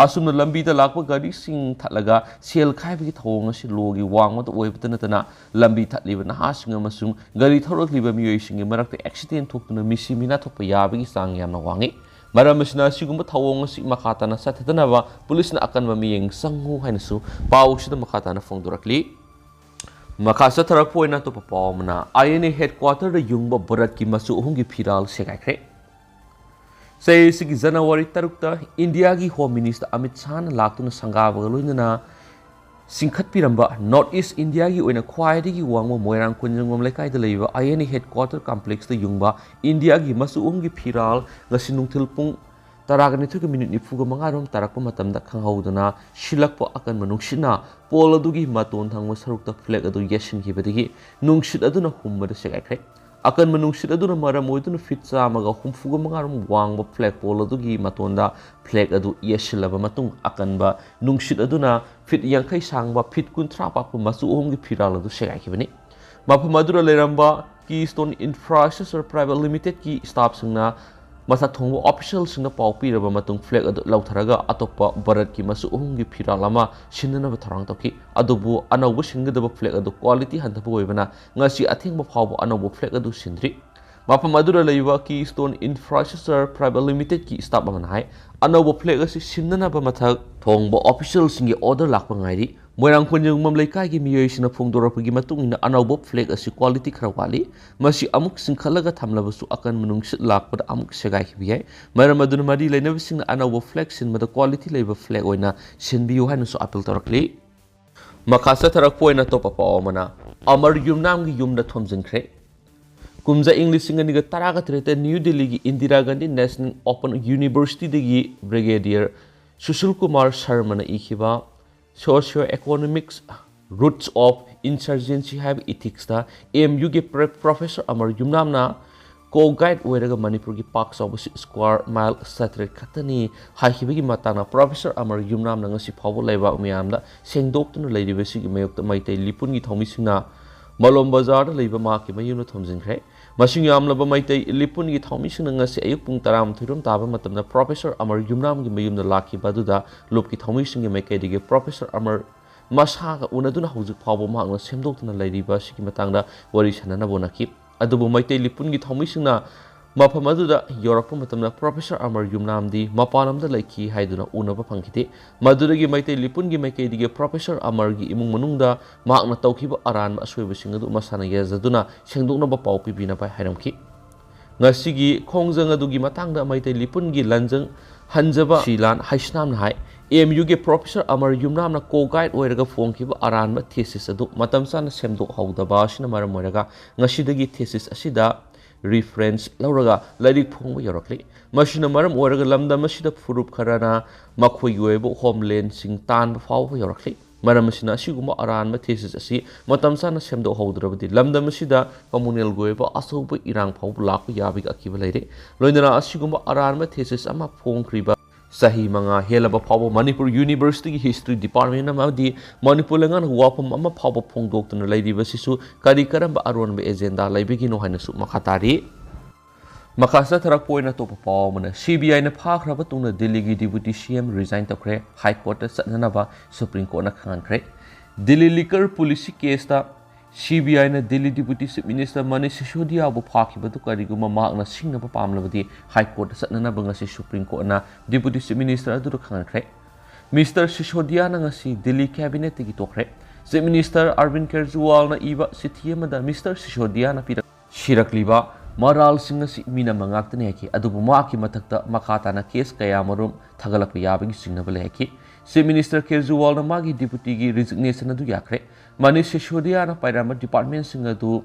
ꯑꯁꯨꯝꯅ ꯂꯝꯕꯤꯗ ꯂꯥꯛꯄ ꯒꯥꯔꯤꯁꯤꯡ ꯊꯠꯂꯒ ꯁꯦꯜ ꯈꯥꯏꯕꯒꯤ ꯊꯧꯑꯣꯡ ꯑꯁꯤ ꯂꯣꯒꯤ ꯋꯥꯡꯃꯗ ꯑꯣꯏꯕꯇ ꯅꯠꯇꯅ ꯂꯝꯕꯤ ꯊꯠꯂꯤꯕ ꯅꯍꯥꯁꯤꯡ ꯑꯃꯁꯨꯡ ꯒꯥꯔꯤ ꯊꯧꯔꯛꯂꯤꯕ ꯃꯤꯑꯣꯏꯁꯤꯡꯒꯤ ꯃꯔꯛꯇ ꯑꯦꯛꯁꯤꯗꯦꯟ ꯊꯣꯛꯇꯨꯅ ꯃꯤꯁꯤ ꯃꯤꯅꯥ ꯊꯣꯛꯄ ꯌꯥꯕꯒꯤ ꯆꯥꯡ ꯌꯥꯝꯅ ꯋꯥꯡꯏ꯫ ꯃꯔꯝ ꯑꯁꯤꯅ ꯑꯁꯤꯒꯨꯝꯕ ꯊꯧꯑꯣꯡ ꯑꯁꯤ ꯃꯈꯥ ꯇꯥꯅ ꯆꯠꯊꯗꯅꯕ ꯄꯨꯂꯤꯁꯅ ꯑꯀꯟꯕ ꯃꯤꯠꯌꯦꯡ ꯆꯪꯉꯨ ꯍꯥꯏꯅꯁꯨ ꯄꯥꯎ ꯑꯁꯤꯗ ꯃꯈꯥ ꯇꯥꯅ ꯐꯣꯡꯗꯣꯔꯛꯂꯤ꯫ ꯃꯈꯥ ꯆꯠꯊꯔꯛꯄ ꯑꯣꯏꯅ ꯑꯇꯣꯞꯄ ꯄꯥꯎ ꯑꯃꯅ, ꯑꯥꯏ ꯑꯦꯟ ꯑꯦ ꯍꯦꯗꯀ꯭ꯋꯥꯇꯔꯗ ꯌꯨꯡꯕ ꯚꯥꯔꯠꯀꯤ ꯃꯆꯨ ꯑꯍꯨꯝꯒꯤ ꯐꯤꯔꯥꯜ ꯁꯦꯒꯥꯏꯈ꯭ꯔꯦ꯫ ꯆꯍꯤ ꯑꯁꯤꯒꯤ ꯖꯅꯋꯥꯔꯤ ꯇꯔꯨꯛꯇ ꯏꯟꯗꯤꯌꯥꯒꯤ ꯍꯣꯝ ꯃꯤꯅꯤꯁꯇꯔ ꯑꯃꯤꯠ ꯁꯥꯍꯅ ꯂꯥꯛꯇꯨꯅ ꯁꯪꯒꯥꯕꯒ ꯂꯣꯏꯅꯅ ꯆꯤꯡꯈꯠꯄꯤꯔꯝꯕ ꯅꯣꯔꯠ ꯏꯁ ꯏꯟꯗꯤꯌꯥꯒꯤ ꯑꯣꯏꯅ ꯈ꯭ꯋꯥꯏꯗꯒꯤ ꯋꯥꯡꯕ ꯃꯣꯏꯔꯥꯡ ꯀꯣꯟꯖꯪꯕꯝ ꯂꯩꯀꯥꯏꯗ ꯂꯩꯕ ꯑꯥꯏ ꯑꯦꯟ ꯑꯦ ꯍꯦꯗꯀ꯭ꯋꯥꯇꯔ ꯀꯝꯄ꯭ꯂꯦꯛꯁꯇ ꯌꯨꯡꯕ ꯏꯟꯗꯤꯌꯥꯒꯤ ꯃꯆꯨ ꯑꯍꯨꯝꯒꯤ ꯐꯤꯔꯥꯜ ꯉꯁꯤ ꯅꯨꯡꯊꯤꯜ ꯄꯨꯡ ꯇꯔꯥꯒ ꯅꯤꯊꯣꯏꯒ ꯃꯤꯅꯤꯠ ꯅꯤꯐꯨꯒ ꯃꯉꯥꯔꯣꯝ ꯇꯥꯔꯛꯄ ꯃꯇꯝꯗ ꯈꯪꯍꯧꯗꯅ ꯁꯤꯜꯂꯛꯄ ꯑꯀꯟꯕ ꯅꯨꯡꯁꯤꯠꯅ ꯄꯣꯜ ꯑꯗꯨꯒꯤ ꯃꯇꯣꯟ ꯊꯪꯕ ꯁꯔꯨꯛꯇ ꯐ꯭ꯂꯦꯒ ꯑꯗꯨ ꯌꯦꯠꯁꯤꯟꯈꯤꯕꯗꯒꯤ ꯅꯨꯡꯁꯤꯠ ꯑꯗꯨꯅ ꯍꯨꯝꯕꯗ ꯁꯦꯒꯥꯏꯈ꯭ꯔꯦ꯫ ꯑꯀꯟꯕ ꯅꯨꯡꯁꯤꯠ ꯑꯗꯨꯅ ꯃꯔꯝ ꯑꯣꯏꯗꯨꯅ ꯐꯤꯠ ꯆꯥꯝꯃꯒ ꯍꯨꯝꯐꯨꯒ ꯃꯉꯥꯔꯣꯝ ꯋꯥꯡꯕ ꯐ꯭ꯂꯦꯒ ꯄꯣꯜ ꯑꯗꯨꯒꯤ ꯃꯇꯣꯟꯗ ꯐ꯭ꯂꯦꯒ ꯑꯗꯨ ꯌꯦꯠꯁꯤꯜꯂꯕ ꯃꯇꯨꯡ, ꯑꯀꯟꯕ ꯅꯨꯡꯁꯤꯠ ꯑꯗꯨꯅ ꯐꯤꯠ ꯌꯥꯡꯈꯩ ꯁꯥꯡꯕ, ꯐꯤꯠ ꯀꯨꯟꯊ꯭ꯔꯥ ꯄꯥꯛꯄ ꯃꯆꯨ ꯑꯍꯨꯝꯒꯤ ꯐꯤꯔꯥꯜ ꯑꯗꯨ ꯁꯦꯒꯥꯏꯈꯤꯕꯅꯤ꯫ ꯃꯐꯝ ꯑꯗꯨꯗ ꯂꯩꯔꯝꯕ Keystone Infrastructure Private Limited ꯀꯤ staff ꯁꯤꯡꯅ ꯃꯊꯛ ꯊꯣꯡꯕ official ꯁꯤꯡꯗ ꯄꯥꯎ ꯄꯤꯔꯕ ꯃꯇꯨꯡ, ꯐ꯭ꯂꯦꯒ ꯑꯗꯨ ꯂꯧꯊꯔꯒ ꯑꯇꯣꯞꯄ ꯚꯥꯔꯠꯀꯤ ꯃꯆꯨ ꯑꯍꯨꯝꯒꯤ ꯐꯤꯔꯥꯜ ꯑꯃ ꯁꯤꯟꯅꯅꯕ ꯊꯧꯔꯥꯡ ꯇꯧꯈꯤ꯫ ꯑꯗꯨꯕꯨ ꯑꯅꯧꯕ ꯁꯤꯟꯒꯗꯕ ꯐ꯭ꯂꯦꯒ ꯑꯗꯨ quality ꯍꯟꯊꯕ ꯑꯣꯏꯕꯅ ꯉꯁꯤ ꯑꯊꯦꯡꯕ ꯐꯥꯎꯕ ꯑꯅꯧꯕ ꯐ꯭ꯂꯦꯒ ꯑꯗꯨ ꯁꯤꯟꯗ꯭ꯔꯤ꯫ ꯃꯐꯝ ꯑꯗꯨꯗ ꯂꯩꯕ Keystone Infrastructure Private Limited ꯀꯤ staff ꯑꯃꯅ ꯍꯥꯏ, ꯑꯅꯧꯕ ꯐ꯭ꯂꯦꯒ ꯑꯁꯤ ꯁꯤꯟꯅꯅꯕ ꯃꯊꯛ ꯊꯣꯡꯕ official ꯁꯤꯡꯒꯤ order ꯂꯥꯛꯄ ꯉꯥꯏꯔꯤ꯫ ꯃꯣꯏꯔꯥꯡ ꯀꯣꯟꯖꯦꯡꯕꯝ ꯂꯩꯀꯥꯏꯒꯤ ꯃꯤꯑꯣꯏꯁꯤꯡꯅ ꯐꯣꯡꯗꯣꯔꯛꯄꯒꯤ ꯃꯇꯨꯡ ꯏꯟꯅ, ꯑꯅꯧꯕ ꯐ꯭ꯂꯦꯒ ꯑꯁꯤ ꯀ꯭ꯋꯥꯂꯤꯇꯤ ꯈꯔ ꯋꯥꯠꯂꯤ꯫ ꯃꯁꯤ ꯑꯃꯨꯛ ꯆꯤꯡꯈꯠꯂꯒ ꯊꯝꯂꯕꯁꯨ ꯑꯀꯟꯕ ꯅꯨꯡꯁꯤꯠ ꯂꯥꯛꯄꯗ ꯑꯃꯨꯛ ꯁꯦꯒꯥꯏꯈꯤꯕ ꯌꯥꯏ꯫ ꯃꯔꯝ ꯑꯗꯨꯅ ꯃꯔꯤ ꯂꯩꯅꯕꯁꯤꯡꯅ ꯑꯅꯧꯕ ꯐ꯭ꯂꯦꯒ ꯁꯤꯟꯕꯗ ꯀ꯭ꯋꯥꯂꯤꯇꯤ ꯂꯩꯕ ꯐ꯭ꯂꯦꯒ ꯑꯣꯏꯅ ꯁꯤꯟꯕꯤꯌꯨ ꯍꯥꯏꯅꯁꯨ ꯑꯄꯤꯜ ꯇꯧꯔꯛꯂꯤ꯫ ꯃꯈꯥ ꯆꯠꯊꯔꯛꯄ ꯑꯣꯏꯅ ꯑꯇꯣꯞꯄ ꯄꯥꯎ ꯑꯃꯅ, ꯑꯃꯔ ꯌꯨꯝꯅꯥꯝꯒꯤ ꯌꯨꯝꯗ ꯊꯣꯝꯖꯤꯟꯈ꯭ꯔꯦ꯫ ꯀꯨꯝꯖꯥ ꯏꯪ ꯂꯤꯁꯤꯡ ꯑꯅꯤꯒ ꯇꯔꯥꯒ ꯇꯔꯦꯠꯇ ꯅ꯭ꯌꯨ ꯗꯤꯜꯂꯤꯒꯤ ꯏꯟꯗꯤꯔꯥ ꯒꯥꯟꯙꯤ ꯅꯦꯁꯅꯦꯜ ꯑꯣꯄꯟ ꯌꯨꯅꯤꯚꯔꯁꯤꯇꯤꯗꯒꯤ ꯕ꯭ꯔꯤꯒꯦꯗꯤꯌꯔ ꯁꯨꯁꯤꯜ ꯀꯨꯃꯥꯔ ꯁꯔꯃꯅ ꯏꯈꯤꯕ Socio-Economics Roots of Insurgency ꯍꯥꯏꯕ ꯏꯊꯤꯛꯁꯇ ꯑꯦꯝ ꯌꯨꯒꯤ ꯄ꯭ꯔ-, ꯄ꯭ꯔꯣꯐꯦꯁꯔ ꯑꯃꯔ ꯌꯨꯝꯅꯥꯝꯅ ꯀꯣ ꯒꯥꯏꯗ ꯑꯣꯏꯔꯒ ꯃꯅꯤꯄꯨꯔꯒꯤ ꯄꯥꯛ ꯆꯥꯎꯕꯁꯤ ꯁ꯭ꯀ꯭ꯋꯥꯔ ꯃꯥꯏꯜ ꯆꯥꯇ꯭ꯔꯦꯠ ꯈꯛꯇꯅꯤ ꯍꯥꯏꯈꯤꯕꯒꯤ ꯃꯇꯥꯡꯗ ꯄ꯭ꯔꯣꯐꯦꯁꯔ ꯑꯃꯔ ꯌꯨꯝꯅꯥꯝꯅ ꯉꯁꯤ ꯐꯥꯎꯕ ꯂꯩꯕꯥꯛ ꯃꯤꯌꯥꯝꯗ ꯁꯦꯡꯗꯣꯛꯇꯨꯅ ꯂꯩꯔꯤꯕꯁꯤꯒꯤ ꯃꯥꯌꯣꯛꯇ ꯃꯩꯇꯩ ꯂꯤꯄꯨꯟꯒꯤ ꯊꯧꯃꯤꯁꯤꯡꯅ ꯃꯂꯣꯝ ꯕꯖꯥꯔꯗ ꯂꯩꯕ ꯃꯍꯥꯛꯀꯤ ꯃꯌꯨꯝꯗ ꯊꯣꯝꯖꯤꯟꯈ꯭ꯔꯦ꯫ ꯃꯁꯤꯡ ꯌꯥꯝꯂꯕ ꯃꯩꯇꯩ ꯂꯤꯄꯨꯟꯒꯤ ꯊꯧꯃꯤꯁꯤꯡꯅ ꯉꯁꯤ ꯑꯌꯨꯛ ꯄꯨꯡ ꯇꯔꯥꯃꯥꯊꯣꯏ ꯔꯣꯝ ꯇꯥꯕ ꯃꯇꯝꯗ ꯄ꯭ꯔꯣꯐꯦꯁꯔ ꯑꯃꯔ ꯌꯨꯝꯅꯥꯝꯒꯤ ꯃꯌꯨꯝꯗ ꯂꯥꯛꯈꯤꯕ ꯑꯗꯨꯗ ꯂꯨꯞꯀꯤ ꯊꯧꯃꯤꯁꯤꯡꯒꯤ ꯃꯥꯏꯀꯩꯗꯒꯤ ꯄ꯭ꯔꯣꯐꯦꯁꯔ ꯑꯃꯔ ꯃꯁꯥꯒ ꯎꯅꯗꯨꯅ ꯍꯧꯖꯤꯛ ꯐꯥꯎꯕ ꯃꯍꯥꯛꯅ ꯁꯦꯝꯗꯣꯛꯇꯨꯅ ꯂꯩꯔꯤꯕ ꯑꯁꯤꯒꯤ ꯃꯇꯥꯡꯗ ꯋꯥꯔꯤ ꯁꯥꯟꯅꯅꯕ ꯍꯣꯠꯅꯈꯤ꯫ ꯑꯗꯨꯕꯨ ꯃꯩꯇꯩ ꯂꯤꯄꯨꯟꯒꯤ ꯊꯧꯃꯤꯁꯤꯡꯅ ꯃꯐꯝ ꯑꯗꯨꯗ ꯌꯧꯔꯛꯄ ꯃꯇꯝꯗ ꯄ꯭ꯔꯣꯐꯦꯁꯔ ꯑꯃꯔ ꯌꯨꯝꯅꯥꯝꯗꯤ ꯃꯄꯥꯟ ꯂꯝꯗ ꯂꯩꯈꯤ ꯍꯥꯏꯗꯨꯅ ꯎꯅꯕ ꯐꯪꯈꯤꯗꯦ꯫ ꯃꯗꯨꯗꯒꯤ ꯃꯩꯇꯩ ꯂꯤꯄꯨꯟꯒꯤ ꯃꯥꯏꯀꯩꯗꯒꯤ ꯄ꯭ꯔꯣꯐꯦꯁꯔ ꯑꯃꯔꯒꯤ ꯏꯃꯨꯡ ꯃꯅꯨꯡꯗ ꯃꯍꯥꯛꯅ ꯇꯧꯈꯤꯕ ꯑꯔꯥꯟꯕ ꯑꯁꯣꯏꯕꯁꯤꯡ ꯑꯗꯨ ꯃꯁꯥꯅ ꯌꯥꯖꯗꯨꯅ ꯁꯦꯡꯗꯣꯛꯅꯕ ꯄꯥꯎ ꯄꯤꯕꯤꯅꯕ ꯍꯥꯏꯔꯝꯈꯤ꯫ ꯉꯁꯤꯒꯤ ꯈꯣꯡꯖꯪ ꯑꯗꯨꯒꯤ ꯃꯇꯥꯡꯗ ꯃꯩꯇꯩ ꯂꯤꯄꯨꯟꯒꯤ ꯂꯟꯖꯪ ꯍꯟꯖꯕ ꯁꯤꯂꯥꯟ ꯍꯩꯁꯅꯥꯝꯅ ꯍꯥꯏ, ꯑꯦꯝ ꯌꯨꯒꯤ ꯄ꯭ꯔꯣꯐꯦꯁꯔ ꯑꯃꯔ ꯌꯨꯝꯅꯥꯝꯅ ꯀꯣ ꯒꯥꯏꯗ ꯑꯣꯏꯔꯒ ꯐꯣꯡꯈꯤꯕ ꯑꯔꯥꯟꯕ ꯊꯦꯁꯤꯁ ꯑꯗꯨ ꯃꯇꯝ ꯆꯥꯅ ꯁꯦꯝꯗꯣꯛꯍꯧꯗꯕ ꯑꯁꯤꯅ ꯃꯔꯝ ꯑꯣꯏꯔꯒ ꯉꯁꯤꯗꯒꯤ ꯊꯦꯁꯤꯁ ꯑꯁꯤꯗ ꯔꯤꯐꯔꯦꯟꯁ ꯂꯧꯔꯒ ꯂꯥꯏꯔꯤꯛ ꯐꯣꯡꯕ ꯌꯧꯔꯛꯂꯤ꯫ ꯃꯁꯤꯅ ꯃꯔꯝ ꯑꯣꯏꯔꯒ ꯂꯝꯗꯝ ꯑꯁꯤꯗ ꯐꯨꯔꯨꯞ ꯈꯔꯅ ꯃꯈꯣꯏꯒꯤ ꯑꯣꯏꯕ ꯍꯣꯝꯂꯦꯟꯁꯤꯡ ꯇꯥꯟꯕ ꯐꯥꯎꯕ ꯌꯧꯔꯛꯂꯤ꯫ ꯃꯔꯝ ꯑꯁꯤꯅ ꯑꯁꯤꯒꯨꯝꯕ ꯑꯔꯥꯟꯕ ꯊꯦꯁꯤꯁ ꯑꯁꯤ ꯃꯇꯝ ꯆꯥꯅ ꯁꯦꯝꯗꯣꯛꯍꯧꯗ꯭ꯔꯕꯗꯤ ꯂꯝꯗꯝ ꯑꯁꯤꯗ ꯀꯝꯃꯨꯅꯦꯜꯒꯤ ꯑꯣꯏꯕ ꯑꯆꯧꯕ ꯏꯔꯥꯡ ꯐꯥꯎꯕ ꯂꯥꯛꯄ ꯌꯥꯕꯒꯤ ꯑꯀꯤꯕ ꯂꯩꯔꯦ꯫ ꯂꯣꯏꯅꯅ ꯑꯁꯤꯒꯨꯝꯕ ꯑꯔꯥꯟꯕ ꯊꯦꯁꯤꯁ ꯑꯃ ꯐꯣꯡꯈ꯭ꯔꯤꯕ ꯆꯍꯤ ꯃꯉꯥ ꯍꯦꯜꯂꯕ ꯐꯥꯎꯕ ꯃꯅꯤꯄꯨꯔ ꯌꯨꯅꯤꯚꯔꯁꯤꯇꯤꯒꯤ ꯍꯤꯁꯇ꯭ꯔꯤ ꯗꯤꯄꯥꯔꯠꯃꯦꯟ ꯑꯃꯗꯤ ꯃꯅꯤꯄꯨꯔ ꯂꯩꯉꯥꯛꯅ ꯋꯥꯐꯝ ꯑꯃ ꯐꯥꯎꯕ ꯐꯣꯡꯗꯣꯛꯇꯨꯅ ꯂꯩꯔꯤꯕꯁꯤꯁꯨ ꯀꯔꯤ ꯀꯔꯝꯕ ꯑꯔꯣꯟꯕ ꯑꯦꯖꯦꯟꯗꯥ ꯂꯩꯕꯒꯤꯅꯣ ꯍꯥꯏꯅꯁꯨ ꯃꯈꯥ ꯇꯥꯔꯤ꯫ ꯃꯈꯥ ꯆꯠꯊꯔꯛꯄ ꯑꯣꯏꯅ ꯑꯇꯣꯞꯄ ꯄꯥꯎ ꯑꯃꯅ, ꯁꯤꯕꯤꯑꯥꯏꯅ ꯐꯥꯈ꯭ꯔꯕ ꯇꯨꯡꯗ ꯗꯤꯜꯂꯤꯒꯤ ꯗꯤꯄꯨꯇꯤ ꯁꯤꯑꯦꯝ ꯔꯤꯖꯥꯏꯟ ꯇꯧꯈ꯭ꯔꯦ꯫ ꯍꯥꯏ ꯀꯣꯔꯠꯇ ꯆꯠꯅꯅꯕ ꯁꯨꯄ꯭ꯔꯤꯝ ꯀꯣꯔꯠꯅ ꯈꯪꯍꯟꯈ꯭ꯔꯦ꯫ ꯗꯤꯜꯂꯤ ꯂꯤꯀꯔ ꯄꯣꯂꯤꯁꯤ ꯀꯦꯁꯇ ꯁꯤꯕꯤꯑꯥꯏꯅ Delhi deputy chief minister Manish ꯁꯤꯁꯣꯗꯤꯌꯥꯕꯨ ꯐꯥꯈꯤꯕꯗꯨ ꯀꯔꯤꯒꯨꯝꯕ ꯃꯍꯥꯛꯅ ꯁꯤꯡꯅꯕ ꯄꯥꯝꯂꯕꯗꯤ ꯍꯥꯏ ꯀꯣꯔꯠꯇ ꯆꯠꯅꯅꯕ ꯉꯁꯤ ꯁꯨꯄ꯭ꯔꯤꯝ ꯀꯣꯔꯠꯅ ꯗꯤꯄꯨꯇꯤ ꯆꯤꯐ ꯃꯤꯅꯤꯁꯇꯔ ꯑꯗꯨꯗ ꯈꯪꯍꯟꯈ꯭ꯔꯦ꯫ ꯃꯤꯁꯇꯔ ꯁꯤꯁꯣꯗꯤꯌꯥꯅ ꯉꯁꯤ ꯗꯤꯜꯂꯤ ꯀꯦꯕꯤꯅꯦꯠꯇꯒꯤ ꯇꯣꯛꯈ꯭ꯔꯦ꯫ ꯆꯤꯐ ꯃꯤꯅꯤꯁꯇꯔ ꯑꯔꯕꯤꯟ ꯀꯦꯖꯔꯤꯋꯥꯜꯅ ꯏꯕ ꯆꯤꯊꯤ ꯑꯃꯗ ꯃꯤꯁꯇꯔ ꯁꯤꯁꯣꯗꯤꯌꯥꯅ ꯄꯤꯔꯛ ꯁꯤꯔꯛꯂꯤꯕ ꯃꯔꯥꯜꯁꯤꯡ ꯑꯁꯤ ꯃꯤꯅꯝꯕ ꯉꯥꯛꯇꯅꯤ ꯍꯥꯏꯈꯤ꯫ ꯑꯗꯨꯕꯨ ꯃꯍꯥꯛꯀꯤ ꯃꯊꯛꯇ ꯃꯈꯥ ꯇꯥꯅ ꯀꯦꯁ ꯀꯌꯥ ꯃꯔꯨꯝ ꯊꯥꯒꯠꯂꯛꯄ ꯌꯥꯕꯒꯤ ꯆꯤꯡꯅꯕ ꯂꯩ ꯍꯥꯏꯈꯤ꯫ ꯆꯤꯐ ꯃꯤꯅꯤꯁꯇꯔ ꯀꯦꯖꯔꯤꯋꯥꯜꯅ ꯃꯥꯒꯤ ꯗꯤꯄꯨꯇꯤꯒꯤ ꯔꯤꯖꯤꯒꯅꯦꯁꯟ ꯑꯗꯨ ꯌꯥꯈ꯭ꯔꯦ꯫ ꯃꯅꯤꯁ ꯁꯤꯁꯣꯗꯤꯌꯥꯅ ꯄꯥꯏꯔꯝꯕ ꯗꯤꯄꯥꯔꯠꯃꯦꯟꯁꯤꯡ ꯑꯗꯨ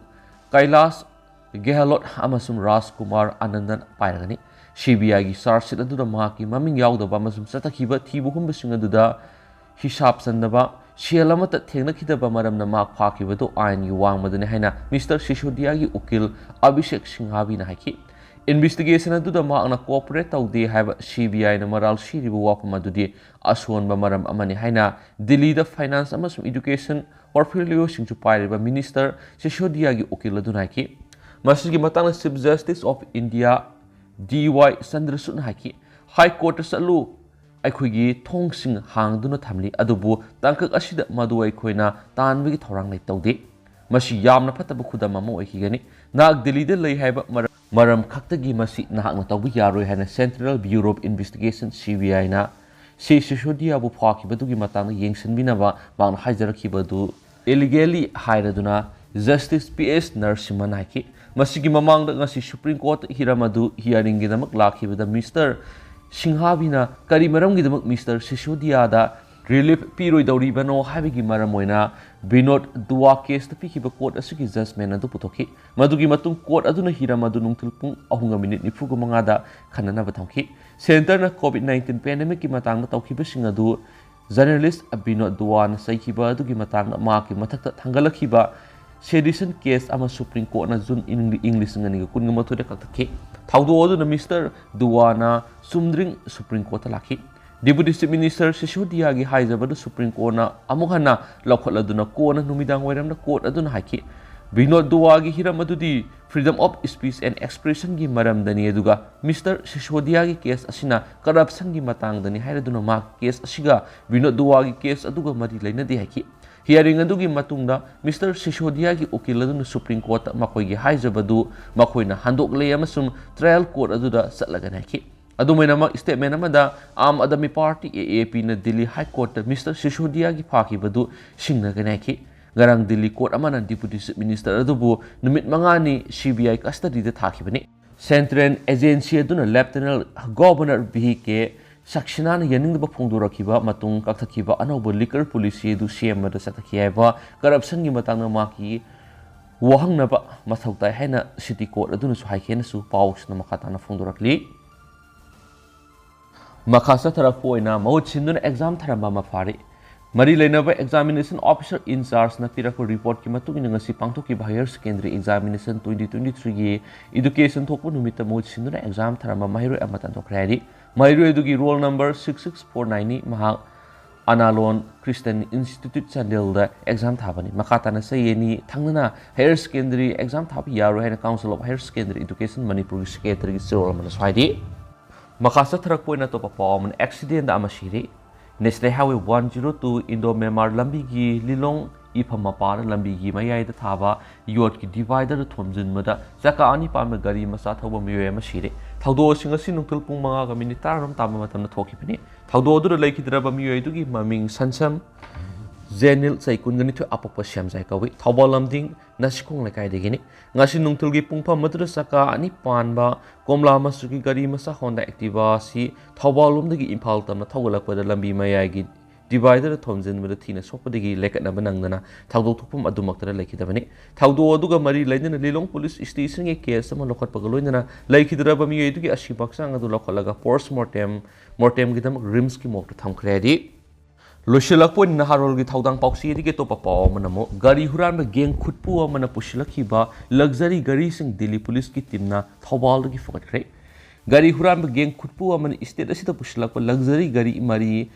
ꯀꯩꯂꯥꯁ ꯒꯦꯍꯂꯣꯠ ꯑꯃꯁꯨꯡ ꯔꯥꯖꯀꯨꯃꯥꯔ ꯑꯥꯅꯟꯗꯟ ꯄꯥꯏꯔꯒꯅꯤ꯫ ꯁꯤ ꯕꯤ ꯑꯥꯏꯒꯤ ꯆꯥꯔꯖ ꯁꯤꯠ ꯑꯗꯨꯗ ꯃꯍꯥꯛꯀꯤ ꯃꯃꯤꯡ ꯌꯥꯎꯗꯕ ꯑꯃꯁꯨꯡ ꯆꯠꯊꯈꯤꯕ ꯊꯤꯕ ꯍꯨꯝꯕꯁꯤꯡ ꯑꯗꯨꯗ ꯍꯤꯁꯥꯞ ꯆꯟꯗꯕ, ꯁꯦꯜ ꯑꯃꯠꯇ ꯊꯦꯡꯅꯈꯤꯗꯕ ꯃꯔꯝꯅ ꯃꯍꯥꯛ ꯐꯥꯈꯤꯕꯗꯨ ꯑꯥꯏꯟꯒꯤ ꯋꯥꯡꯃꯗꯅꯤ ꯍꯥꯏꯅ ꯃꯤꯁꯇꯔ ꯁꯤꯁꯣꯗꯤꯌꯥꯒꯤ ꯎꯀꯤꯜ ꯑꯚꯤꯁꯦꯛ ꯁꯤꯡꯍꯥꯕꯤꯅ ꯍꯥꯏꯈꯤ꯫ ꯏꯟꯚꯦꯁꯇꯤꯒꯦꯁꯟ ꯑꯗꯨꯗ ꯃꯍꯥꯛꯅ ꯀꯣꯑꯣꯄꯔꯦꯠ ꯇꯧꯗꯦ ꯍꯥꯏꯕ ꯁꯤ ꯕꯤ ꯑꯥꯏꯅ ꯃꯔꯥꯜ ꯁꯤꯔꯤꯕ ꯋꯥꯐꯝ ꯑꯗꯨꯗꯤ ꯑꯁꯣꯟꯕ ꯃꯔꯝ ꯑꯃꯅꯤ ꯍꯥꯏꯅ ꯗꯤꯜꯂꯤꯗ ꯐꯥꯏꯅꯥꯟꯁ ꯑꯃꯁꯨꯡ ꯏꯗꯨꯀꯦꯁꯟ ꯄꯣꯔꯠꯐꯣꯂꯤꯑꯣꯁꯤꯡꯁꯨ ꯄꯥꯏꯔꯤꯕ ꯃꯤꯅꯤꯁꯇꯔ ꯁꯤꯁꯣꯗꯤꯌꯥꯒꯤ ꯎꯀꯤꯜ ꯑꯗꯨꯅ ꯍꯥꯏꯈꯤ꯫ ꯃꯁꯤꯒꯤ ꯃꯇꯥꯡꯗ ꯆꯤꯐ ꯖꯁꯇꯤꯁ ꯑꯣꯐ ꯏꯟꯗꯤꯌꯥ ꯗꯤ ꯋꯥꯏ ꯆꯟꯗ꯭ꯔꯆꯨꯗꯅ ꯍꯥꯏꯈꯤ, "ꯍꯥꯏ ꯀꯣꯔꯠꯇ ꯆꯠꯂꯨ, ꯑꯩꯈꯣꯏꯒꯤ ꯊꯣꯡꯁꯤꯡ ꯍꯥꯡꯗꯨꯅ ꯊꯝꯂꯤ, ꯑꯗꯨꯕꯨ ꯇꯥꯡꯀꯛ ꯑꯁꯤꯗ ꯃꯗꯨ ꯑꯩꯈꯣꯏꯅ ꯇꯥꯟꯕꯒꯤ ꯊꯧꯔꯥꯡ ꯂꯩ ꯇꯧꯗꯦ꯫ ꯃꯁꯤ ꯌꯥꯝꯅ ꯐꯠꯇꯕ ꯈꯨꯗꯝ ꯑꯃ ꯑꯣꯏꯈꯤꯒꯅꯤ꯫ ꯅꯍꯥꯛ ꯗꯤꯜꯂꯤꯗ ꯂꯩ ꯍꯥꯏꯕ ꯃꯔꯝ, ꯃꯔꯝ ꯈꯛꯇꯒꯤ ꯃꯁꯤ ꯅꯍꯥꯛꯅ ꯇꯧꯕ ꯌꯥꯔꯣꯏ" ꯍꯥꯏꯅ central bureau of investigation, C B ꯑꯥꯏꯅ ꯁꯤ ꯁꯤꯁꯣꯗꯤꯌꯥꯕꯨ ꯐꯥꯈꯤꯕꯗꯨꯒꯤ ꯃꯇꯥꯡꯗ ꯌꯦꯡꯁꯤꯟꯕꯤꯅꯕ ꯃꯍꯥꯛꯅ ꯍꯥꯏꯖꯔꯛꯈꯤꯕ ꯑꯗꯨ ꯏꯂꯤꯒꯦꯜꯂꯤ ꯍꯥꯏꯔꯗꯨꯅ ꯖꯁꯇꯤꯁ ꯄꯤ ꯑꯦꯁ ꯅꯔꯁꯤꯝꯍꯟ ꯍꯥꯏꯈꯤ꯫ ꯃꯁꯤꯒꯤ ꯃꯃꯥꯡꯗ ꯉꯁꯤ ꯁꯨꯄ꯭ꯔꯤꯝ ꯀꯣꯔꯠꯇ ꯍꯤꯔꯝ ꯑꯗꯨ ꯍꯤꯌꯥꯔꯤꯡꯒꯤꯗꯃꯛ ꯂꯥꯛꯈꯤꯕꯗ ꯃꯤꯁꯇꯔ ꯁꯤꯡꯍꯥꯕꯤꯅ ꯀꯔꯤ ꯃꯔꯝꯒꯤꯗꯃꯛ ꯃꯤꯁꯇꯔ ꯁꯤꯁꯣꯗꯤꯌꯥꯗ ꯔꯤꯂꯤꯐ ꯄꯤꯔꯣꯏꯗꯧꯔꯤꯕꯅꯣ ꯍꯥꯏꯕꯒꯤ ꯃꯔꯝ ꯑꯣꯏꯅ ꯕꯤꯅꯣꯗ ꯗꯨꯋꯥ ꯀꯦꯁꯇ ꯄꯤꯈꯤꯕ ꯀꯣꯔꯠ ꯑꯁꯤꯒꯤ ꯖꯖꯃꯦꯟ ꯑꯗꯨ ꯄꯨꯊꯣꯛꯈꯤ꯫ ꯃꯗꯨꯒꯤ ꯃꯇꯨꯡ ꯀꯣꯔꯠ ꯑꯗꯨꯅ ꯍꯤꯔꯝ ꯑꯗꯨ ꯅꯨꯡꯊꯤꯜ ꯄꯨꯡ ꯑꯍꯨꯝꯒ ꯃꯤꯅꯤꯠ ꯅꯤꯐꯨꯒ ꯃꯉꯥꯗ ꯈꯟꯅꯅꯕ ꯊꯝꯈꯤ꯫ ꯁꯦꯟꯇꯔꯅ ꯀꯣꯚꯤꯗ ꯅꯥꯏꯟꯇꯤꯟ ꯄꯦꯟꯗꯦꯃꯤꯛꯀꯤ ꯃꯇꯥꯡꯗ ꯇꯧꯈꯤꯕꯁꯤꯡ ꯑꯗꯨ ꯖꯔꯅꯦꯂꯤꯁ ꯕꯤꯅꯣꯗ ꯗꯨꯋꯥꯅ ꯆꯩꯈꯤꯕ ꯑꯗꯨꯒꯤ ꯃꯇꯥꯡꯗ ꯃꯍꯥꯛꯀꯤ ꯃꯊꯛꯇ ꯊꯥꯡꯒꯠꯂꯛꯈꯤꯕ ꯁꯦꯗꯤꯁꯟ ꯀꯦꯁ ꯑꯃ ꯁꯨꯄ꯭ꯔꯤꯝ ꯀꯣꯔꯠꯅ ꯖꯨꯟ ꯏꯪ, ꯏꯪ ꯂꯤꯁꯤꯡ ꯑꯅꯤꯒ ꯀꯨꯟꯒ ꯃꯥꯊꯣꯏꯗ ꯀꯛꯊꯠꯈꯤ꯫ ꯊꯧꯗꯣꯛ ꯑꯗꯨꯅ ꯃꯤꯁꯇꯔ ꯗꯨꯋꯥꯅ ꯆꯨꯝꯗ꯭ꯔꯤꯡ ꯁꯨꯄ꯭ꯔꯤꯝ ꯀꯣꯔꯠꯇ ꯂꯥꯛꯈꯤ꯫ ꯗꯤꯄꯨꯇꯤ ꯆꯤꯐ ꯃꯤꯅꯤꯁꯇꯔ ꯁꯤꯁꯣꯗꯤꯌꯥꯒꯤ ꯍꯥꯏꯖꯕꯗꯨ ꯁꯨꯄ꯭ꯔꯤꯝ ꯀꯣꯔꯠꯅ ꯑꯃꯨꯛ ꯍꯟꯅ ꯂꯧꯈꯠꯂꯗꯨꯅ ꯀꯣꯟꯅ ꯅꯨꯃꯤꯗꯥꯡ ꯋꯥꯏꯔꯝꯗ ꯀꯣꯔꯠ ꯑꯗꯨꯅ ꯍꯥꯏꯈꯤ, ꯕꯤꯅꯣꯗ ꯗꯨꯋꯥꯒꯤ ꯍꯤꯔꯝ ꯑꯗꯨꯗꯤ freedom of speech and expressionꯒꯤ ꯃꯔꯝꯗꯅꯤ, ꯑꯗꯨꯒ ꯃꯤꯁꯇꯔ ꯁꯤꯁꯣꯗꯤꯌꯥꯒꯤ ꯀꯦꯁ ꯑꯁꯤꯅ ꯀꯔꯞꯁꯟꯒꯤ ꯃꯇꯥꯡꯗꯅꯤ ꯍꯥꯏꯔꯗꯨꯅ ꯃꯍꯥꯛꯀꯤ ꯀꯦꯁ ꯑꯁꯤꯒ ꯕꯤꯅꯣꯗ ꯗꯨꯋꯥꯒꯤ ꯀꯦꯁ ꯑꯗꯨꯒ ꯃꯔꯤ ꯂꯩꯅꯗꯦ ꯍꯥꯏꯈꯤ꯫ ꯍꯤꯌꯥꯔꯤꯡ ꯑꯗꯨꯒꯤ ꯃꯇꯨꯡꯗ ꯃꯤꯁꯇꯔ ꯁꯤꯁꯣꯗꯤꯌꯥꯒꯤ ꯎꯀꯤꯜ ꯑꯗꯨꯅ ꯁꯨꯄ꯭ꯔꯤꯝ ꯀꯣꯔꯠꯇ ꯃꯈꯣꯏꯒꯤ ꯍꯥꯏꯖꯕꯗꯨ ꯃꯈꯣꯏꯅ ꯍꯟꯗꯣꯛꯂꯦ ꯑꯃꯁꯨꯡ ꯇ꯭ꯔꯥꯌꯦꯜ ꯀꯣꯔꯠ ꯑꯗꯨꯗ ꯆꯠꯂꯒꯅꯤ ꯍꯥꯏꯈꯤ꯫ ꯑꯗꯨꯝ ꯑꯣꯏꯅꯃꯛ, statement ꯑꯃꯗ Aam Aadmi party, A A P, ꯅ ꯗꯤꯜꯂꯤ ꯍꯥꯏ ꯀꯣꯔꯠꯇ ꯃꯤꯁꯇꯔ ꯁꯤꯁꯣꯗꯤꯌꯥꯒꯤ ꯐꯥꯈꯤꯕꯗꯨ ꯁꯤꯡꯅ ꯀꯥꯏꯅꯈꯤ꯫ ꯉꯔꯥꯡ ꯗꯤꯜꯂꯤ ꯀꯣꯔꯠ ꯑꯃꯅ Deputy Chief Minister ꯑꯗꯨꯕꯨ ꯅꯨꯃꯤꯠ ꯃꯉꯥꯅꯤ C B I custody the ꯊꯥꯈꯤꯕꯅꯤ꯫ Central Agency ꯑꯗꯨꯅ Lieutenant Governor V K ꯁꯛꯁꯤꯅꯥꯅ ꯌꯥꯅꯤꯡꯗꯕ ꯐꯣꯡꯗꯣꯔꯛꯈꯤꯕ ꯃꯇꯨꯡ ꯀꯛꯊꯠꯈꯤꯕ ꯑꯅꯧꯕ liquor policy ꯑꯗꯨ ꯁꯦꯝꯕꯗ ꯆꯠꯊꯈꯤ ꯍꯥꯏꯕ corruption ꯒꯤ ꯃꯇꯥꯡꯗ ꯃꯍꯥꯛꯀꯤ ꯋꯥꯍꯪꯅꯕ ꯃꯊꯧ ꯇꯥꯏ ꯍꯥꯏꯅ city court ꯑꯗꯨꯅꯁꯨ ꯍꯥꯏꯈꯤ ꯍꯥꯏꯅꯁꯨ ꯄꯥꯎꯁꯤꯅ ꯃꯈꯥ ꯇꯥꯅ ꯐꯣꯡꯗꯣꯔꯛꯂꯤ꯫ ꯃꯈꯥ ꯆꯠꯊꯔꯛꯄ ꯑꯣꯏꯅ ꯃꯍꯨꯠ ꯁꯤꯟꯗꯨꯅ exam ꯊꯥꯔꯝꯕ ꯑꯃ ꯐꯥꯔꯤ꯫ ꯃꯔꯤ ꯂꯩꯅꯕ examination officer in charge ꯅ ꯄꯤꯔꯛꯄ report ꯀꯤ ꯃꯇꯨꯡ ꯏꯟꯅ ꯉꯁꯤ ꯄꯥꯡꯊꯣꯛꯈꯤꯕ Higher Secondary Examination twenty twenty-three ꯒꯤ education ꯊꯣꯛꯄ ꯅꯨꯃꯤꯠꯇ ꯃꯍꯨꯠ ꯁꯤꯟꯗꯨꯅ exam ꯊꯥꯔꯝꯕ ꯃꯍꯩꯔꯣꯏ ꯑꯃ ꯇꯥꯟꯊꯣꯛꯈ꯭ꯔꯦ ꯍꯥꯏꯔꯤ꯫ ꯃꯍꯩꯔꯣꯏ ꯑꯗꯨꯒꯤ roll number six six four nine ꯅꯤ꯫ ꯃꯍꯥꯛ ꯑꯅꯥꯂꯣꯟ Christian Institute ꯆꯥꯟꯗꯦꯜꯗ exam ꯊꯥꯕꯅꯤ꯫ ꯃꯈꯥ ꯇꯥꯅ ꯆꯍꯤ ꯑꯅꯤ ꯊꯪꯅꯅ higher secondary exam ꯊꯥꯕ ꯌꯥꯔꯣꯏ ꯍꯥꯏꯅ Council of Higher Secondary Education ꯃꯅꯤꯄꯨꯔꯒꯤ secretary ꯒꯤ ꯆꯦꯔꯣꯜ ꯑꯃꯅꯁꯨ ꯍꯥꯏꯔꯤ꯫ ꯃꯈꯥ ꯆꯠꯊꯔꯛꯄ ꯑꯣꯏꯅ ꯑꯇꯣꯞꯄ ꯄꯥꯎ ꯑꯃꯅ, accident ꯗ ꯑꯃ ꯁꯤꯔꯤ꯫ National Highway one zero two Indo Myanmar ꯂꯝꯕꯤꯒꯤ ꯂꯤꯂꯣꯡ ꯏꯐꯝ ꯃꯄꯥꯗ ꯂꯝꯕꯤꯒꯤ ꯃꯌꯥꯏꯗ ꯊꯥꯕ ꯌꯣꯠꯀꯤ divider ꯗ ꯊꯣꯝꯖꯤꯟꯕꯗ ꯆꯀꯥ ꯑꯅꯤ ꯄꯥꯟꯕ ꯒꯥꯔꯤ ꯃꯆꯥ ꯊꯧꯕ ꯃꯤꯑꯣꯏ ꯑꯃ ꯁꯤꯔꯦ꯫ ꯊꯧꯗꯣꯛ ꯑꯁꯤ ꯉꯁꯤ ꯅꯨꯡꯊꯤꯜ ꯄꯨꯡ ꯃꯉꯥꯒ minute ꯇꯔꯥꯔꯣꯝ ꯇꯥꯕ ꯃꯇꯝꯗ ꯊꯣꯛꯈꯤꯕꯅꯤ꯫ ꯊꯧꯗꯣꯛ ꯑꯗꯨꯗ ꯂꯩꯈꯤꯗ꯭ꯔꯕ ꯃꯤꯑꯣꯏ ꯑꯗꯨꯒꯤ ꯃꯃꯤꯡ ꯁꯟꯁꯝ ꯖꯦꯅꯤꯜ, ꯆꯍꯤ ꯀꯨꯟꯒ ꯅꯤꯊꯣꯏ, ꯑꯄꯣꯛꯄ ꯁꯦꯝꯖꯥꯏ ꯀꯧꯏ, ꯊꯧꯕꯥꯜ ꯂꯝꯗꯤꯡ ꯅꯥꯁꯤꯈꯣꯡ ꯂꯩꯀꯥꯏꯗꯒꯤꯅꯤ꯫ ꯉꯁꯤ ꯅꯨꯡꯊꯤꯜꯒꯤ ꯄꯨꯡꯐꯝ ꯑꯗꯨꯗ ꯆꯀꯥ ꯑꯅꯤ ꯄꯥꯟꯕ ꯀꯣꯝꯂꯥ ꯃꯆꯨꯒꯤ ꯒꯥꯔꯤ ꯃꯆꯥ Honda Activa ꯑꯁꯤ ꯊꯧꯕꯥꯜ ꯂꯣꯝꯗꯒꯤ ꯏꯝꯐꯥꯜ ꯇꯝꯅ ꯊꯧꯒꯠꯂꯛꯄꯗ ꯂꯝꯕꯤ ꯃꯌꯥꯏꯒꯤ divider ꯗ ꯊꯣꯝꯖꯤꯟꯕꯗ ꯊꯤꯅ ꯁꯣꯛꯄꯗꯒꯤ ꯂꯩꯈꯠꯅꯕ ꯅꯪꯗꯅ ꯊꯧꯗꯣꯛ ꯊꯣꯛꯐꯝ ꯑꯗꯨꯃꯛꯇꯗ ꯂꯩꯈꯤꯗꯕꯅꯤ꯫ ꯊꯧꯗꯣꯛ ꯑꯗꯨꯒ ꯃꯔꯤ ꯂꯩꯅꯅ ꯂꯤꯂꯣꯡ police station ꯒꯤ case ꯑꯃ ꯂꯧꯈꯠꯄꯒ ꯂꯣꯏꯅꯅ ꯂꯩꯈꯤꯗ꯭ꯔꯕ ꯃꯤꯑꯣꯏ ꯑꯗꯨꯒꯤ ꯑꯁꯤꯕ ꯍꯛꯆꯥꯡ ꯑꯗꯨ ꯂꯧꯈꯠꯂꯒ post mortem, mortem ꯒꯤꯗꯃꯛ RIMS ꯀꯤ morgue ꯇ ꯊꯝꯈ꯭ꯔꯦ ꯍꯥꯏꯔꯤ꯫ ꯂꯣꯏꯁꯤꯜꯂꯛꯄ ꯑꯣꯏꯅ ꯅꯍꯥꯔꯣꯜꯒꯤ ꯊꯧꯗꯥꯡ ꯄꯥꯎꯆꯦꯗꯒꯤ ꯑꯇꯣꯞꯄ ꯄꯥꯎ ꯑꯃꯅ ꯑꯃꯨꯛ, ꯒꯥꯔꯤ ꯍꯨꯔꯥꯟꯕ gang ꯈꯨꯠꯄꯨ ꯑꯃꯅ ꯄꯨꯁꯤꯜꯂꯛꯈꯤꯕ luxury ꯒꯥꯔꯤꯁꯤꯡ ꯗꯤꯜꯂꯤ police ꯀꯤ team ꯅ ꯊꯧꯕꯥꯜꯗꯒꯤ ꯐꯒꯠꯈ꯭ꯔꯦ꯫ ꯒꯥꯔꯤ ꯍꯨꯔꯥꯟꯕ gang ꯈꯨꯠꯄꯨ ꯑꯃꯅ state ꯑꯁꯤꯗ ꯄꯨꯁꯤꯜꯂꯛꯄ luxury ꯒꯥꯔꯤ ꯃꯔꯤ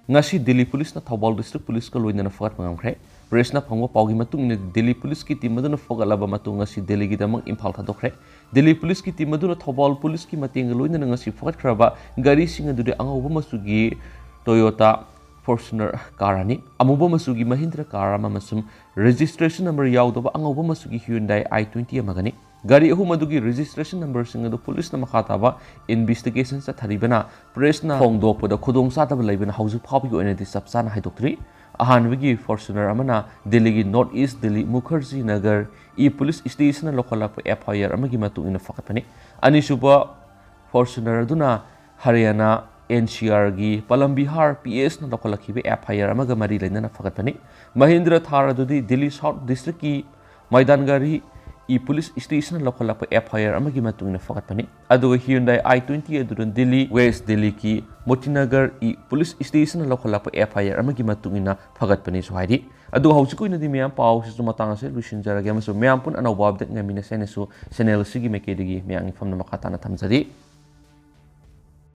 ꯉꯁꯤ ꯗꯤꯜꯂꯤ police ꯅ ꯊꯧꯕꯥꯜ district police ꯀ ꯂꯣꯏꯅꯅ ꯐꯒꯠꯄ ꯉꯝꯈ꯭ꯔꯦ꯫ Press ꯅ ꯐꯪꯕ ꯄꯥꯎꯒꯤ ꯃꯇꯨꯡ ꯏꯟꯅ, ꯗꯤꯜꯂꯤ police ꯀꯤ team ꯑꯗꯨꯅ ꯐꯒꯠꯂꯕ ꯃꯇꯨꯡ ꯉꯁꯤ ꯗꯤꯜꯂꯤꯒꯤꯗꯃꯛ ꯏꯝꯐꯥꯜ ꯊꯥꯗꯣꯛꯈ꯭ꯔꯦ꯫ ꯗꯤꯜꯂꯤ police ꯀꯤ team ꯑꯗꯨꯅ ꯊꯧꯕꯥꯜ police ꯀꯤ ꯃꯇꯦꯡꯒ ꯂꯣꯏꯅꯅ ꯉꯁꯤ ꯐꯒꯠꯈ꯭ꯔꯕ ꯒꯥꯔꯤꯁꯤꯡ ꯑꯗꯨꯗꯤ ꯑꯉꯧꯕ ꯃꯆꯨꯒꯤ Toyota Fortuner car ꯑꯅꯤ, ꯑꯃꯨꯕ ꯃꯆꯨꯒꯤ Mahindra car ꯑꯃ ꯑꯃꯁꯨꯡ registration number ꯌꯥꯎꯗꯕ ꯑꯉꯧꯕ ꯃꯆꯨꯒꯤ Hyundai i twenty ꯑꯃꯒꯅꯤ꯫ ꯒꯥꯔꯤ ꯑꯍꯨꯝ ꯑꯗꯨꯒꯤ registration numberꯁꯤꯡ ꯑꯗꯨ ꯄꯨꯂꯤꯁꯅ ꯃꯈꯥ ꯇꯥꯕ investigation ꯆꯠꯊꯔꯤꯕꯅ, ꯄ꯭ꯔꯦꯁꯅ ꯐꯣꯡꯗꯣꯛꯄꯗ ꯈꯨꯗꯣꯡ ꯆꯥꯗꯕ ꯂꯩꯕꯅ ꯍꯧꯖꯤꯛ ꯐꯥꯎꯕꯒꯤ ꯑꯣꯏꯅꯗꯤ ꯆꯞ ꯆꯥꯅ ꯍꯥꯏꯗꯣꯛꯇ꯭ꯔꯤ꯫ ꯑꯍꯥꯟꯕꯒꯤ Fortuner ꯑꯃꯅ ꯗꯤꯜꯂꯤꯒꯤ North East Delhi Mukherjee Nagar E police ꯁ꯭ꯇꯦꯁꯟꯅ ꯂꯧꯈꯠꯂꯛꯄ F I R ꯑꯃꯒꯤ ꯃꯇꯨꯡ ꯏꯟꯅ ꯐꯒꯠꯄꯅꯤ꯫ ꯑꯅꯤꯁꯨꯕ Fortuner ꯑꯗꯨꯅ ꯍꯔꯤꯌꯥꯅꯥ N C Rꯒꯤ ꯄꯂꯝ Bihar P Sꯅ ꯂꯧꯈꯠꯂꯛꯈꯤꯕ F I R ꯑꯃꯒ ꯃꯔꯤ ꯂꯩꯅꯅ ꯐꯒꯠꯄꯅꯤ꯫ ꯃꯍꯤꯟꯗ꯭ꯔ ꯊꯥꯔ ꯑꯗꯨꯗꯤ ꯗꯤꯜꯂꯤ South Districtꯀꯤ ꯃꯥꯏꯗꯥꯟꯒꯥꯔꯤ ꯏ ꯄꯨꯂꯤꯁ ꯁ꯭ꯇꯦꯁꯟꯅ ꯂꯧꯈꯠꯂꯛꯄ F I R ꯑꯃꯒꯤ ꯃꯇꯨꯡ ꯏꯟꯅ ꯐꯒꯠꯄꯅꯤ꯫ ꯑꯗꯨꯒ Hyundai I twenty ꯑꯗꯨꯅ ꯗꯤꯜꯂꯤ West Delhiꯒꯤ ꯃꯣꯇꯤꯅꯒꯔ ꯏ ꯄꯨꯂꯤꯁ ꯁ꯭ꯇꯦꯁꯟꯅ ꯂꯧꯈꯠꯂꯛꯄ F I R ꯑꯃꯒꯤ ꯃꯇꯨꯡ ꯏꯟꯅ ꯐꯒꯠꯄꯅꯤꯁꯨ ꯍꯥꯏꯔꯤ꯫ ꯑꯗꯨꯒ ꯍꯧꯖꯤꯛꯀꯤ ꯑꯣꯏꯅꯗꯤ ꯃꯌꯥꯝ ꯄꯥꯎꯁꯤꯁꯨ ꯃꯇꯥꯡ ꯑꯁꯤꯗ ꯂꯣꯏꯁꯤꯟꯖꯔꯒꯦ, ꯑꯃꯁꯨꯡ ꯃꯌꯥꯝ ꯄꯨꯟꯅ ꯑꯅꯧꯕ update ꯉꯥꯏꯃꯤꯟꯅꯁꯦ ꯍꯥꯏꯅꯁꯨ channel ꯑꯁꯤꯒꯤ ꯃꯥꯏꯀꯩꯗꯒꯤ ꯃꯌꯥꯝꯒꯤ ꯐꯝꯅ ꯃꯈꯥ ꯇꯥꯅ ꯊꯝꯖꯔꯤ꯫